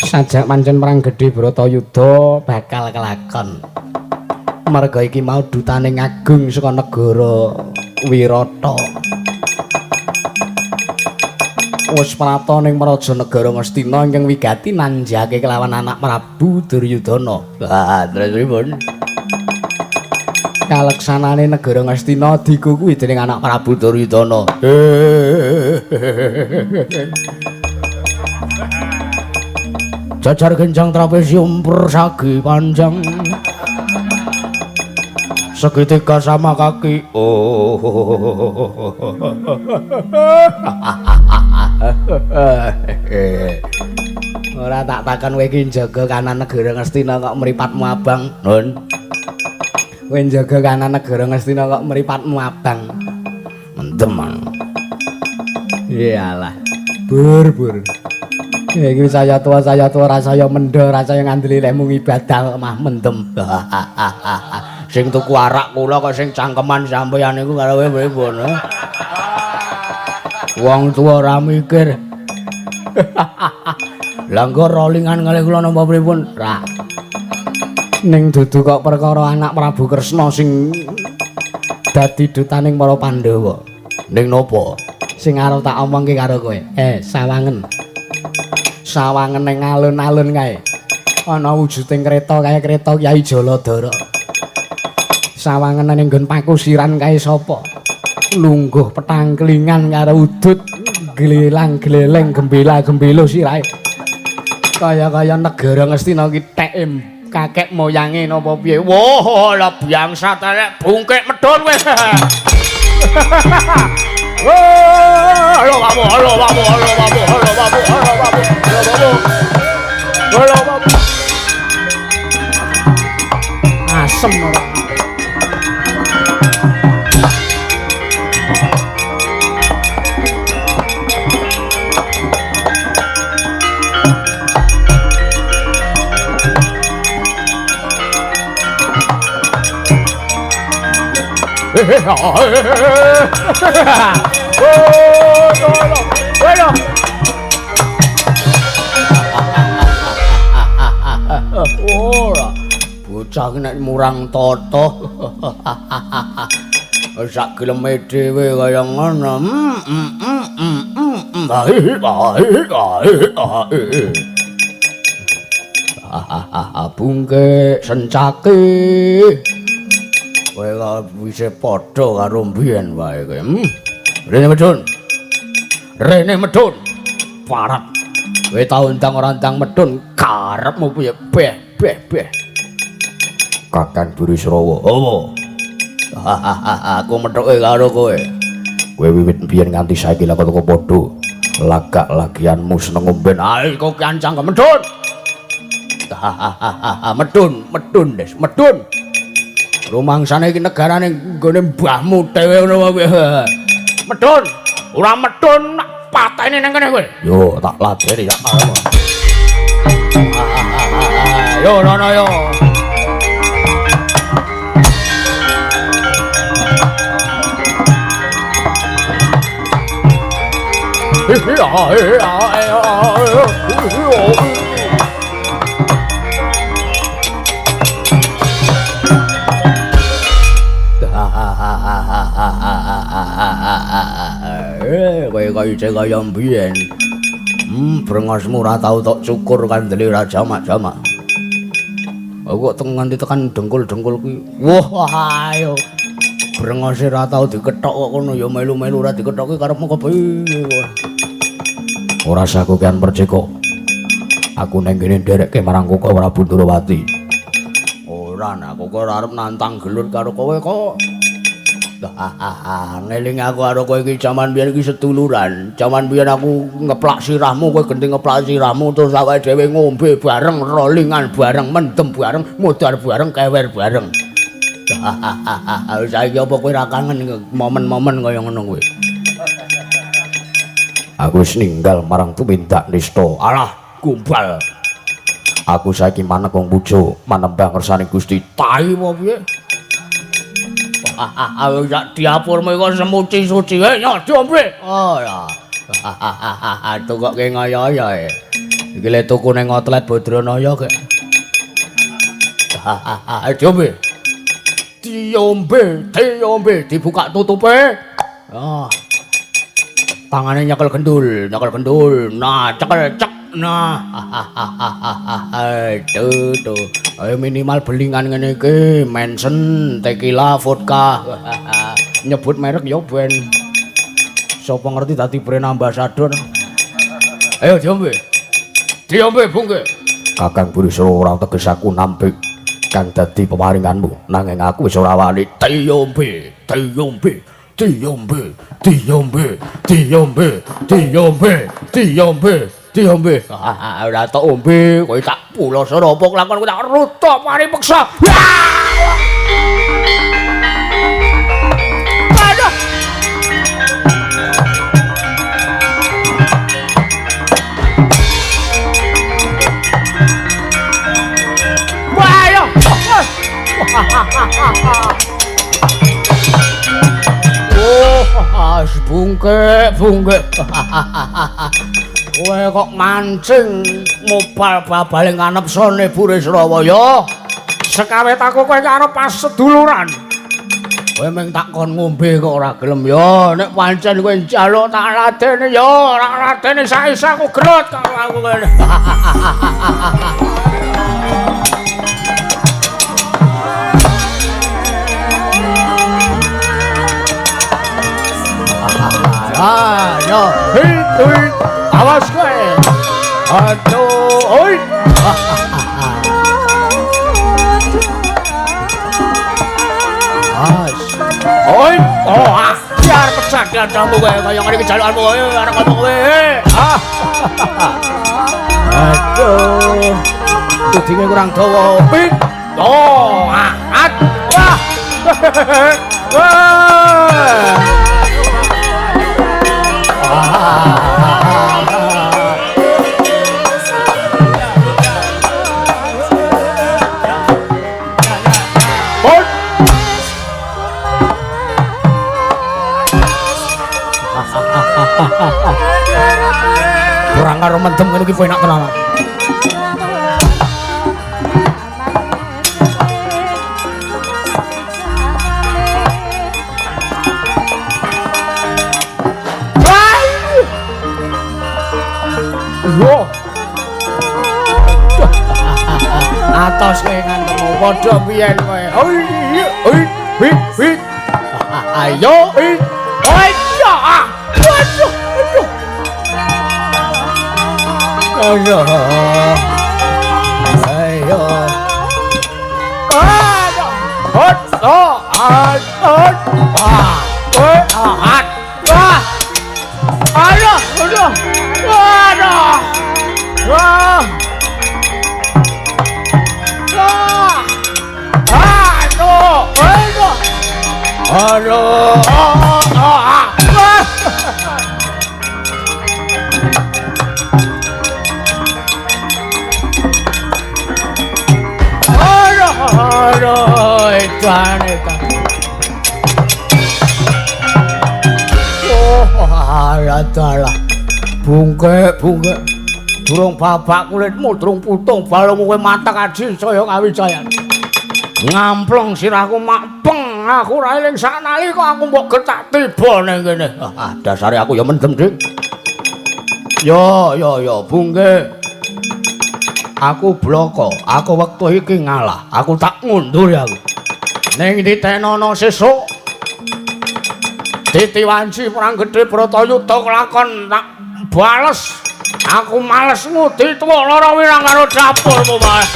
[SPEAKER 1] Sajak pancen perang gedhe Bratayuda bakal kelakon. Merga iki mau dutane ngagung saka negara Wirata. Wis prata ning Mraja Negara Ngastina ingkang wigati nanjake kelawan anak Prabu Duryudana.
[SPEAKER 2] Lah, terus pripun?
[SPEAKER 1] Kaleksanane negara Ngastina dikukuhi dening anak Prabu
[SPEAKER 2] Duryudana. Jajar genjang trapesium persagi panjang. Segitiga sama kaki. Oh.
[SPEAKER 1] Ora tak takon kowe iki njaga kanan negara Ngastina kok mripatmu abang.
[SPEAKER 2] Nun.
[SPEAKER 1] Kowe njaga kanan negara Ngastina kok mripatmu abang.
[SPEAKER 2] Mendem.
[SPEAKER 1] Iyalah. Bur-bur. Iki saya tua rasaya mendho, rasaya ngandeli lehmu ibadah kok mah mendem.
[SPEAKER 2] Sing tuku arak kula kok sing cangkeman sampeyan niku karo kowe pripun? Wong tuwa ora mikir. Lah engko rolingan kalih kula napa pripun? Ra.
[SPEAKER 1] Ning dudu kok perkara anak Prabu Kresna sing dadi dutaning para Pandhawa.
[SPEAKER 2] Ning napa?
[SPEAKER 1] Sing arep tak omongke karo kowe. Sawangen. Sawangen ning alun-alun kae. Ana wujuding kreta kaya kreta Kyai Jaladara. Sawangen ning nggon pakusiran kae sapa? Lungguh petangklingan karo udut glelang-gleleng gembela-gembelo sirahe. Kaya-kaya negara Ngastina ki teke kakek moyange napa piye.
[SPEAKER 2] Wah, lah biangsa telek bungkek medhun wis. Halo babu, halo babu, halo babu, halo babu, halo babu, halo babu. Halo babu.
[SPEAKER 1] Asem ora.
[SPEAKER 2] Ora, bocah nek murang tata. Sak geleme dhewe kaya ngono. Bungke sencake. Kowe kok wis padha karo mbiyen wae kowe. Rene medhun. Rene medhun. Parat.
[SPEAKER 1] Kowe tau ndang ora ndang medhun karepmu piye? Beh beh beh.
[SPEAKER 2] Kakang Burisrawa. Apa? Aku methuke karo kowe. Kowe wiwit mbiyen nganti saiki lha kok padha. Lagak lagianmu seneng ngomben. Ae kok kancang medhun. Medhun, medhun, Des, medhun. Rumangsane iki negarane nggone mbahmu dhewe ngono wae. Medhun, ora medhun pateni nang kene kowe. Yo tak ladeni ya. Yo rono yo. Kowe kaya isih kaya mbiyen. Brengosmu ora tau tok cukur kandele ra jamak-jamak. Aku kok nganti tekan dengkul-dengkul kuwi. Wah, ayo. Brengose ora tau dikethok kok kono ya melu-melu ora dikethoki karepmu kepiye. Ora sakokean percika. Aku nang kene nderekke marang Koko Prabu Ndrawati. Ora, nak Koko ora arep nantang gelut karo kowe kok. Ngeling aku karo kowe iki jaman biyen iki seduluran. Jaman biyen aku ngeplak sirahmu, kowe genti ngeplak sirahmu terus awake dhewe ngombe bareng, rolingan bareng, mendem bareng, modar bareng, kewer bareng. Saiki apa kowe ora kangen momen-momen kaya ngono kuwi? Aku wis ninggal marang tumindak nista. Alah, gombal. Aku saiki manek wong pujo, manembah ngersane Gusti. Tai apa piye? Sak diapurmu kok semuci suci. Yo diombe. Oh ya. Tukoke ngoyo-oyo. Iki le tuku ning outlet Badranaya kek. Diombe. Diombe, diombe, dibuka tutupe. Ah. Tangane nyekel gendul, nyekel gendul. Nah, cekel cek. Nah. Aduh, tuh. Ayo minimal belingan ngene iki, Manson, tequila, vodka. Nyebut merek ya ben. Sapa ngerti dadi brand ambassador. Ayo diombe. Diombe bungke. Kakang Burisrawa ora teges aku nampik kang dadi peparinganmu, nanging aku wis ora wani. Diombe, diombe, diombe, diombe, diombe, diombe, diombe. Diombe. Ora tak ombe, kowe tak puloso apa kelakon kowe tak rutuk mari peksa. Aduh. Wah, yo. Oh, bungke, bungke. Kowe kok mancing mobal babale nganepsane Burisrawa ya?
[SPEAKER 1] Sekawet aku kowe karo pas seduluran.
[SPEAKER 2] Kowe mung tak kon ngombe kok ora gelem ya. Nek pancen kowe njaluk tak ladeni ya, ora ladeni saiki aku gelut karo aku kene. Ayo, hei, awas kowe. Aduh, oi. As. Oi, oh, ah, biar pecah dadamu kowe kaya ngene iki jalukanmu kowe arep ngomong kowe. Ah. Aduh. Tudinge kurang dawa. Pit. Oh, ah, wah. Wah. Kurang karo mendem ngene iki enak tenan. Yo. Atos kowe ngantemu padha piyen kowe. Oi, oi, wi, wi. Ayo, oi. Oi, ya. Waduh, aduh. Ayo. Ayo. Aduh. Hot, oh, ah, ah. Oi, ah, ah. Aduh, aduh. Aduh. Wah. Wah. Aduh, aduh. Aduh. Ah. Aduh, aduh, edan, edan. Oh, alah, bungke, bungke. Durung babak kulitmu, durung putung balungmu kowe matek aji saya kawijayan. Ngampleng sirahku makpeng, aku ora eling saknalika aku mbok getak tiba ning kene. Ah, dasare aku ya mendem, Dik. Yo, yo, yo, bungke. Aku bloko, aku wektu iki ngalah, aku tak ngundur aku. Ning ditenono sesuk. Titi wanci perang gedhe Bratayuda kelakon tak bales. Aku males ngudi tuwa lara wirang karo dapurmu bae.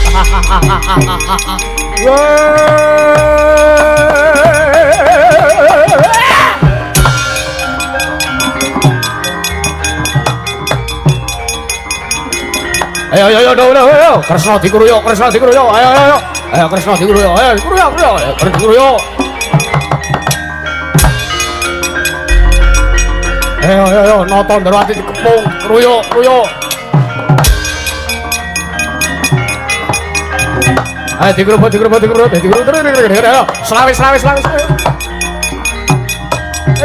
[SPEAKER 2] Ayo ayo ayo ayo ayo Kresna dikruyuk, Kresna dikruyuk. Ayo ayo ayo. Ayo Kresna dikruyuk. Ayo dikruyuk, kruyuk. Ayo dikruyuk. Ayo ayo ayo Nata Ndrawati dikepung, kruyuk, kruyuk. Ayo dikrubut, dikrubut, dikrubut, dikrubut, dikrubut, ayo. Selawe, selawe, selawe, selawe.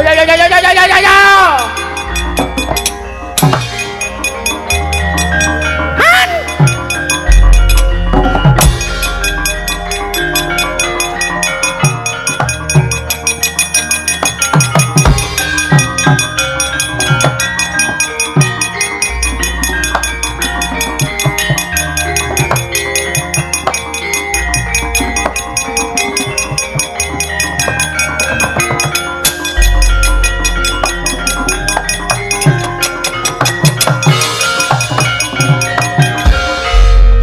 [SPEAKER 2] Ayo ayo ayo ayo ayo ayo.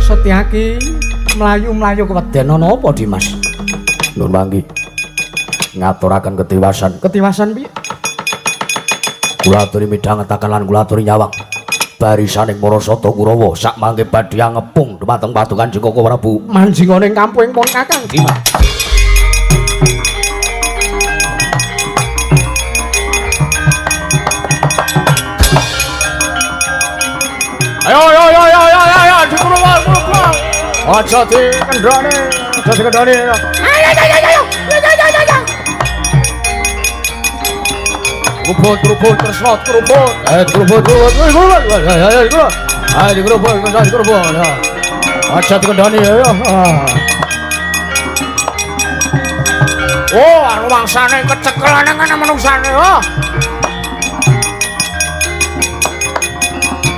[SPEAKER 2] Setyaki mlayu-mlayu keweden ana apa, Dimas? Nun manggi. Ngaturaken ketiwasan. Ketiwasan piye? Kula aturi midhangetaken lan kula aturi nyawang. Barisaning para Sata Kurawa sak mangke badhe ngepung dumateng padukan Kanjeng Koko Prabu.
[SPEAKER 1] Manjinga ning kampuhing pun Kakang Dimas.
[SPEAKER 2] Ayo ayo ayo ayo ayo ayo dikurung kurung. Aja dikendhane, aja dikendhane.
[SPEAKER 3] Ayo ayo ayo ayo ayo ayo ayo.
[SPEAKER 2] Keruput, keruput, Kresna, keruput. Ayo keruput, keruput, keruput. Ayo ayo keruput. Ayo dikeruput, Kresna dikeruput. Aja dikendhani ayo.
[SPEAKER 1] Oh, rumangsane kecekelane ngene manungsane. Oh.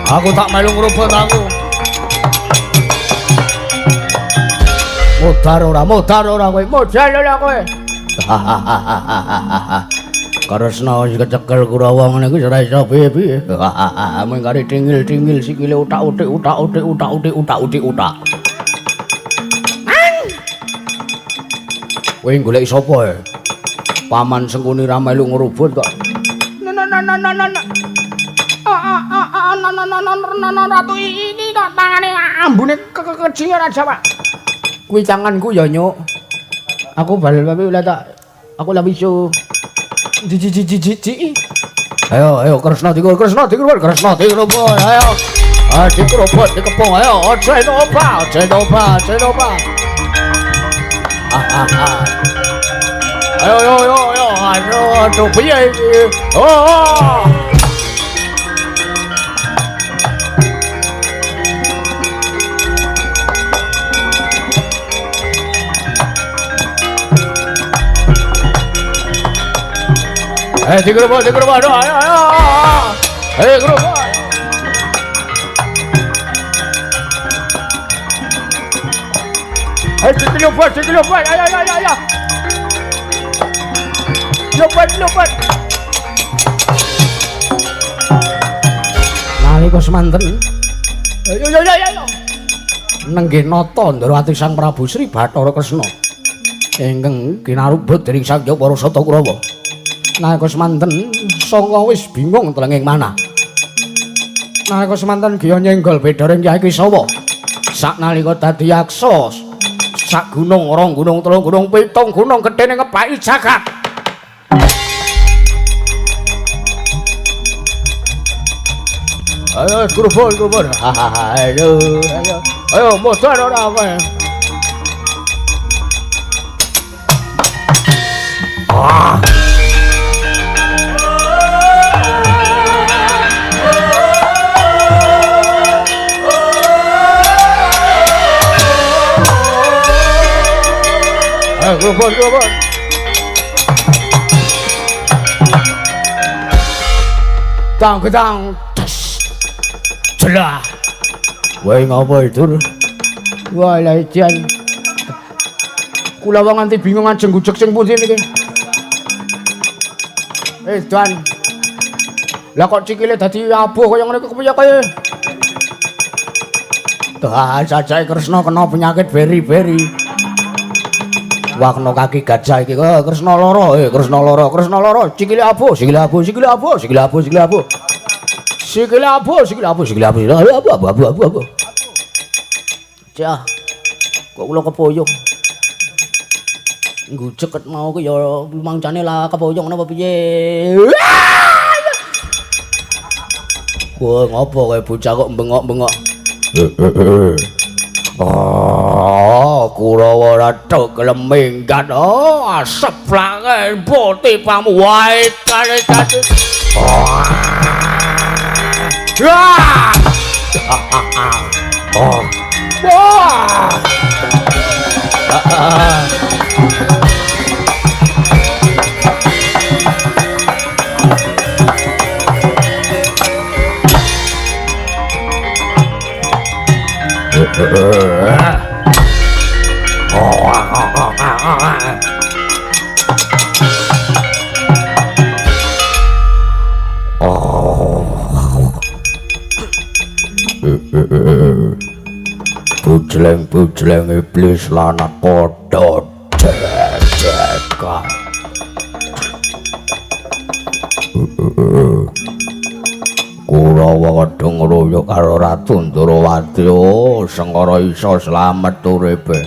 [SPEAKER 2] Aku tak melu ngrubut aku. Modar ora kowe, modar ora kowe. Kresna wis kecekel Kurawa ngene kuwi ora iso piye-piye. Mung kari tingil-tingil sikile utak-utik utak-utik utak-utik utak-utik utak. Kowe golek sapa e? Paman Sengkuni ra melu ngrubut kok.
[SPEAKER 1] Ratu iki kok tangane ambune kekeji ora Jawa.
[SPEAKER 2] Kuwi tanganku ya nyuk. Aku bal babi lah tak aku lah bisu.
[SPEAKER 1] Ji.
[SPEAKER 2] Ayo ayo Kresna dikur Kresna dikur Kresna dikeruput ayo. Ah dikeruput dikepung ayo aja entuk obah aja entuk obah aja entuk obah. Ayo ayo ayo ayo aduh aduh piye iki. Oh. Dikeruput, dikeruput, ayo, ayo, ayo, keruput. Dikeruput, dikeruput, ayo, ayo, ayo, ayo. Luput, luput. Nalika semanten, ayo, ayo, ayo, ayo. Nenggih nata Ndrawati Sang Prabu Sri Bathara Kresna ingkang kinarubut dening Sang Hyang Para Sata Kurawa. Nalika semanten sanga wis bingung telenging manah. Nalika semanten giya nyenggol bedharing Kyai Kisawa. Saknalika dadi yaksa sak gunung, rong gunung, telung gunung, pitung gunung gedene ngebaki jagat. Ayo grubul grubul. Ayo ayo. Ayo modar ora kowe. Ah. Grubul grubul. Tang gedang. Jelah. Kowe ngopo itu? Wah, lha jan.
[SPEAKER 1] Kula wong nganti bingung ajeng gujeg sing pundi niki. Dan. Lah kok cikile dadi abuh kaya ngene iki kepiye kowe?
[SPEAKER 2] Dah jajake Kresna kena penyakit beri-beri. Wah kena kaki gajah iki. Kresna lara, Kresna lara, Kresna lara, sikile abuh, sikile abuh, sikile abuh, sikile abuh, sikile abuh. Sikile abuh, sikile abuh, sikile abuh, abuh, abuh, abuh, abuh, abuh. Cah. Kok kula kepoyong. Ngujek ket mau ki ya mangcane lah kepoyong napa piye. Wah, ngopo kowe bocah kok bengok-bengok. Oh, Kurawa ratu gelem minggat. Oh, aseplange putih pamu wae kare kare. Wah. Oh. Wah. Bujleng-bujleng iblis lanat padha jejekan. Kurawa kadha ngruyuk karo Ratu Ndrawati. Oh, Sengkara iso slamet uripe.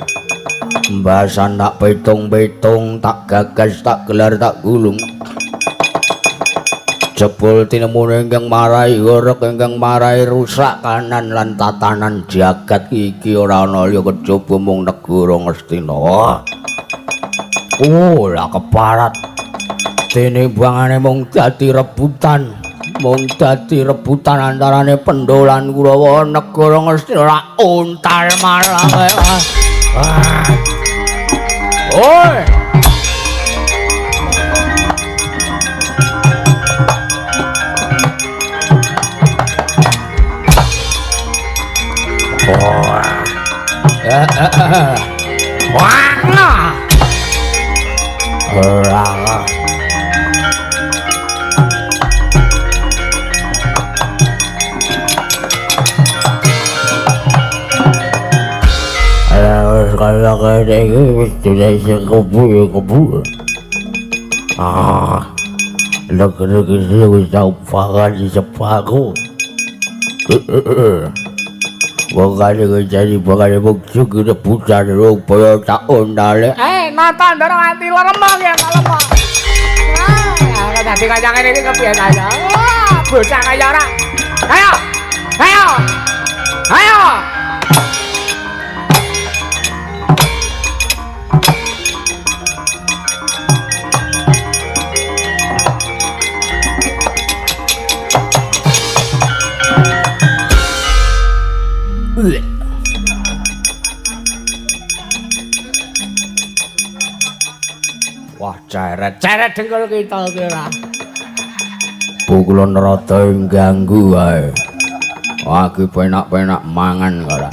[SPEAKER 2] Mbasan tak pitung-pitung, tak gagas, tak gelar, tak gulung. Jebul tinemune ingkang marai gorek, ingkang marai rusak kanan lan tatanan jagat iki ora ana liya kejaba mung negara Ngastina. Oh, lah keparat. Dene bangane mung dadi rebutan, mung dadi rebutan antarane Pandhawa lan Kurawa. Negara Ngastina ora untal malah. Oi. Wah. Ora. Kaya kene iki wis dadi kebu. Ah. Negeri wis tau pangan di sepaku. Wong kale jadi bakal bukti rebutan rupaya tak ondale.
[SPEAKER 1] Nata Ndrawati lemah ya, lemah. Ah, dadi kaya ngene iki kepiye ta ya? Wah, bocah kaya ora. Ayo. Ayo. Ayo.
[SPEAKER 2] Wah, ceret-ceret dengkul kita iki ora. Pukulun rada ganggu wae. Wah, iki penak-penak mangan kok ora.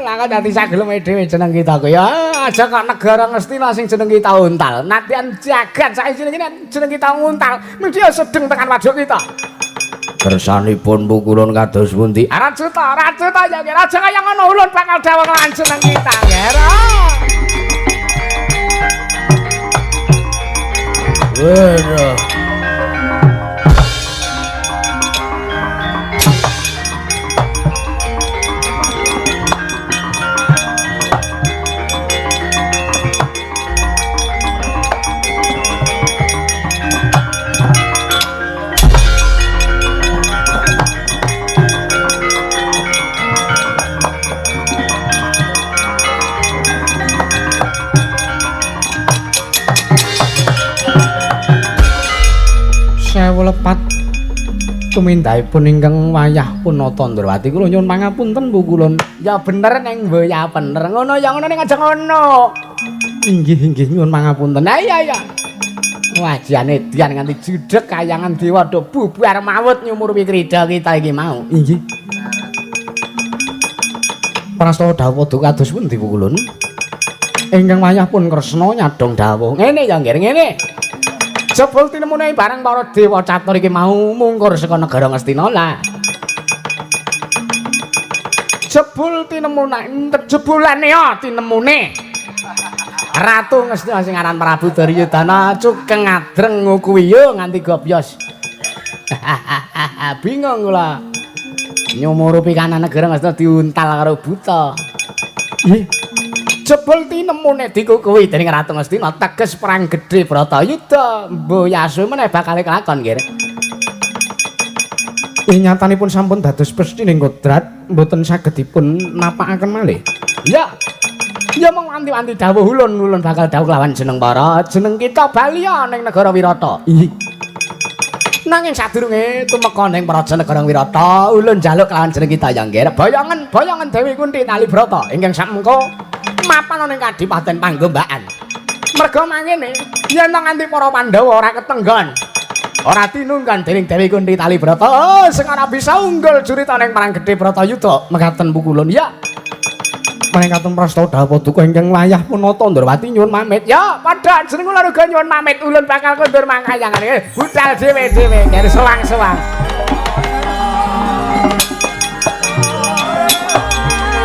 [SPEAKER 1] Lah kok dadi sageleme dhewe jeneng kita kuwi. Ya, aja kok negara Ngastina sing jeneng kita untal. Nadyan jagat saiki jeneng kita nguntal, mesti ya sedeng tekan waduk kita.
[SPEAKER 2] Kersanipun pukulun kados pundi?
[SPEAKER 1] Rajuta, rajuta ya, raja kaya ngono ulun bakal dawuh lan jeneng kita, Ger.
[SPEAKER 2] Waduh.
[SPEAKER 1] Sewu lepat tumindahipun ingkang wayah punata Ndrawati kula nyuwun pangapunten Bu Kulun. Ya bener neng Mbok ya bener. Ngono ya ngono ning aja ngono. Inggih inggih nyuwun pangapunten. Ha iya iya. Wah jane dian nganti judeg kayangan dewa do bubar mawut nyumurupi krida kita iki mau. Inggih.
[SPEAKER 2] Prastawa dawuh kados pundi Bu Kulun?
[SPEAKER 1] Ingkang wayah pun Kresna nyadong dawuh. Ngene ya nggih ngene. Jebul tinemune bareng para dewa catur iki mau mungkur saka negara Ngastina lah. Jebul tinemune jebulane ya tinemune. Ratu Ngastina sing aran Prabu Duryudana cukeng adreng ngukuwi yo nganti gobyos. Bingung kula. Nyumurupi kanan negara Ngastina diuntal karo buta. Nggih. Jebul tinemune dikukuhi dening Ratu Ngastina teges perang gedhe Bratayuda mboyasu meneh bakal kelakon nggih.
[SPEAKER 2] Ing nyatanipun sampun dados pestining kodrat mboten saged dipun napakaken malih.
[SPEAKER 1] Ya. Ya mung wanti-wanti dawuh ulun ulun bakal dawuh lawan jeneng para jeneng kita baliya ning negara Wirata. Inggih. Nanging sadurunge tumeka ning praja negara Wirata ulun njaluk lawan jeneng kita ya nggih. Boyongen boyongen Dewi Kunti Talibrata ingkang sakmengko mapan ning Kadipaten Panggombakan. Merga mangene yen nganti para Pandhawa ora ketenggon, ora tinunggan dening Dewi Kunti Talibrata, oh, sing ora bisa unggul jurita ning perang gedhe Bratayuda.
[SPEAKER 2] Mekaten pukulun
[SPEAKER 1] ya.
[SPEAKER 2] Mekaten prastawa dawuh duka ingkang wayah punata Ndrawati nyuwun pamit.
[SPEAKER 1] Ya, padha jeneng kula uga nyuwun pamit ulun bakal kondur mangkayangane. Budal dhewe-dhewe ngene sewang-sewang.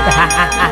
[SPEAKER 3] Hahaha.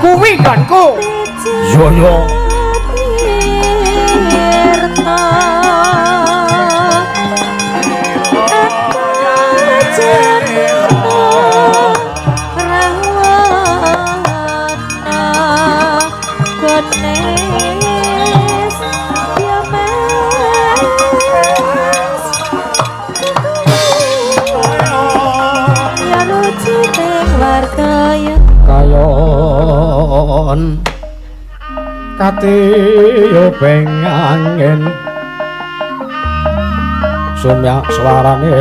[SPEAKER 1] Kuwi nggonku.
[SPEAKER 2] Yo yo. Kayon katiyuping angin sumyak swarane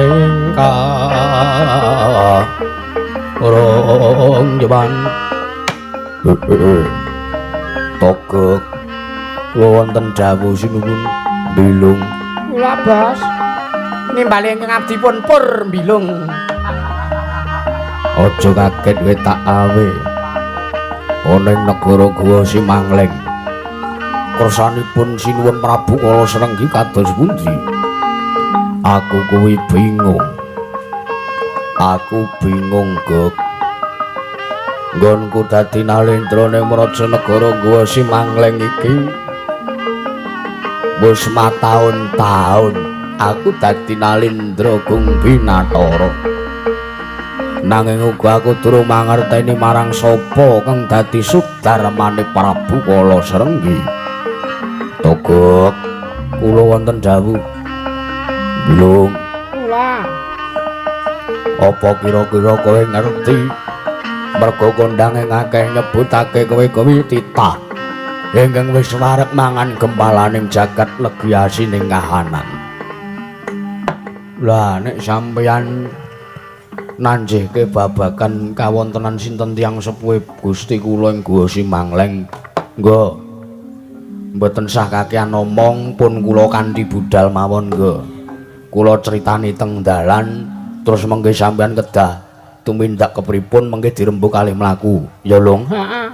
[SPEAKER 2] karung jeban togok kula wonten dawuh sinuwun bilung.
[SPEAKER 1] Kula bos nimbali ingkang abdi pun pur bilung.
[SPEAKER 2] Aja kaget kowe tak awe ana ing negara Guwa Simangleng. Kersanipun Sinuwun Prabu Kala Srenggi kados pundi? Aku kuwi bingung. Aku bingung, Gok. Nggonku dadi nalendra ning Praja Negara Guwa Simangleng iki wis mataun-taun aku dadi nalendra Gung Binatara. Nanging uga aku durung mangerteni marang sapa kang dadi sudarmane Prabu Kala Srenggi. Togok, kula wonten dawuh. Bilung.
[SPEAKER 1] Kula.
[SPEAKER 2] Apa kira-kira kowe ngerti merga kondange akeh nyebutake kowe kuwi titah ingkang wis wareg mangan gempalaning jagat legi asining kahanan. Lah nek sampeyan nanjihke babagan kawontenan sinten tiyang sepuhe Gusti kula ing Guwa Simangleng, nggo mboten sah kakean omong, pun kula kanthi budal mawon nggo. Kula critani teng dalan terus mengke sampeyan kedah tumindak kepripun mengke dirembug kalih mlaku. Ya Lung.
[SPEAKER 1] Heeh.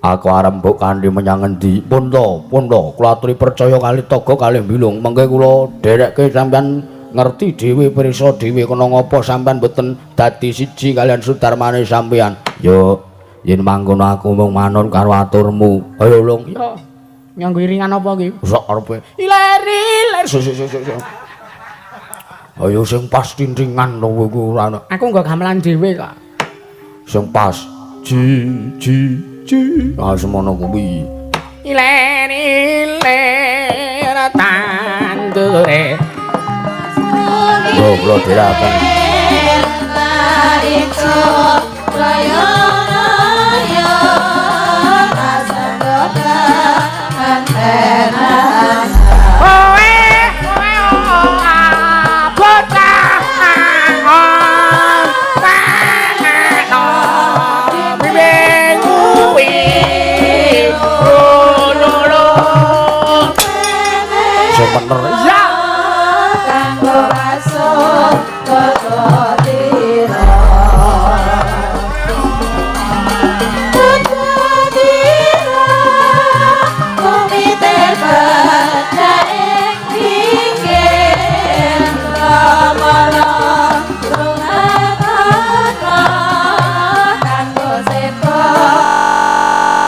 [SPEAKER 2] Aku arep mbok kanthi menyang endi? Pun to, pun to, kula aturi percaya kalih Toga kalih Bilung. Mengke kula dherekke sampeyan ngerti dhewe, pirsa dhewe kena ngapa sampeyan mboten dadi siji kalian sudarmane sampeyan. Yo, yen mangkono aku mung manut karo aturmu. Ayo Lung.
[SPEAKER 1] Yo. Nganggo iringan apa iki?
[SPEAKER 2] Sok arepe.
[SPEAKER 1] Iler iler.
[SPEAKER 2] Sik. Ayo sing pas tintingan to kowe ora ana.
[SPEAKER 1] Aku nggo gamelan dhewe kok.
[SPEAKER 2] Sing pas. Ji ji ji. Ah semono kuwi.
[SPEAKER 1] Iler iler tandure.
[SPEAKER 2] Lho, kula dherekaken.
[SPEAKER 1] Kowe kowe bocah angon panganon wiwing kuwi lolo.
[SPEAKER 2] Sing bener.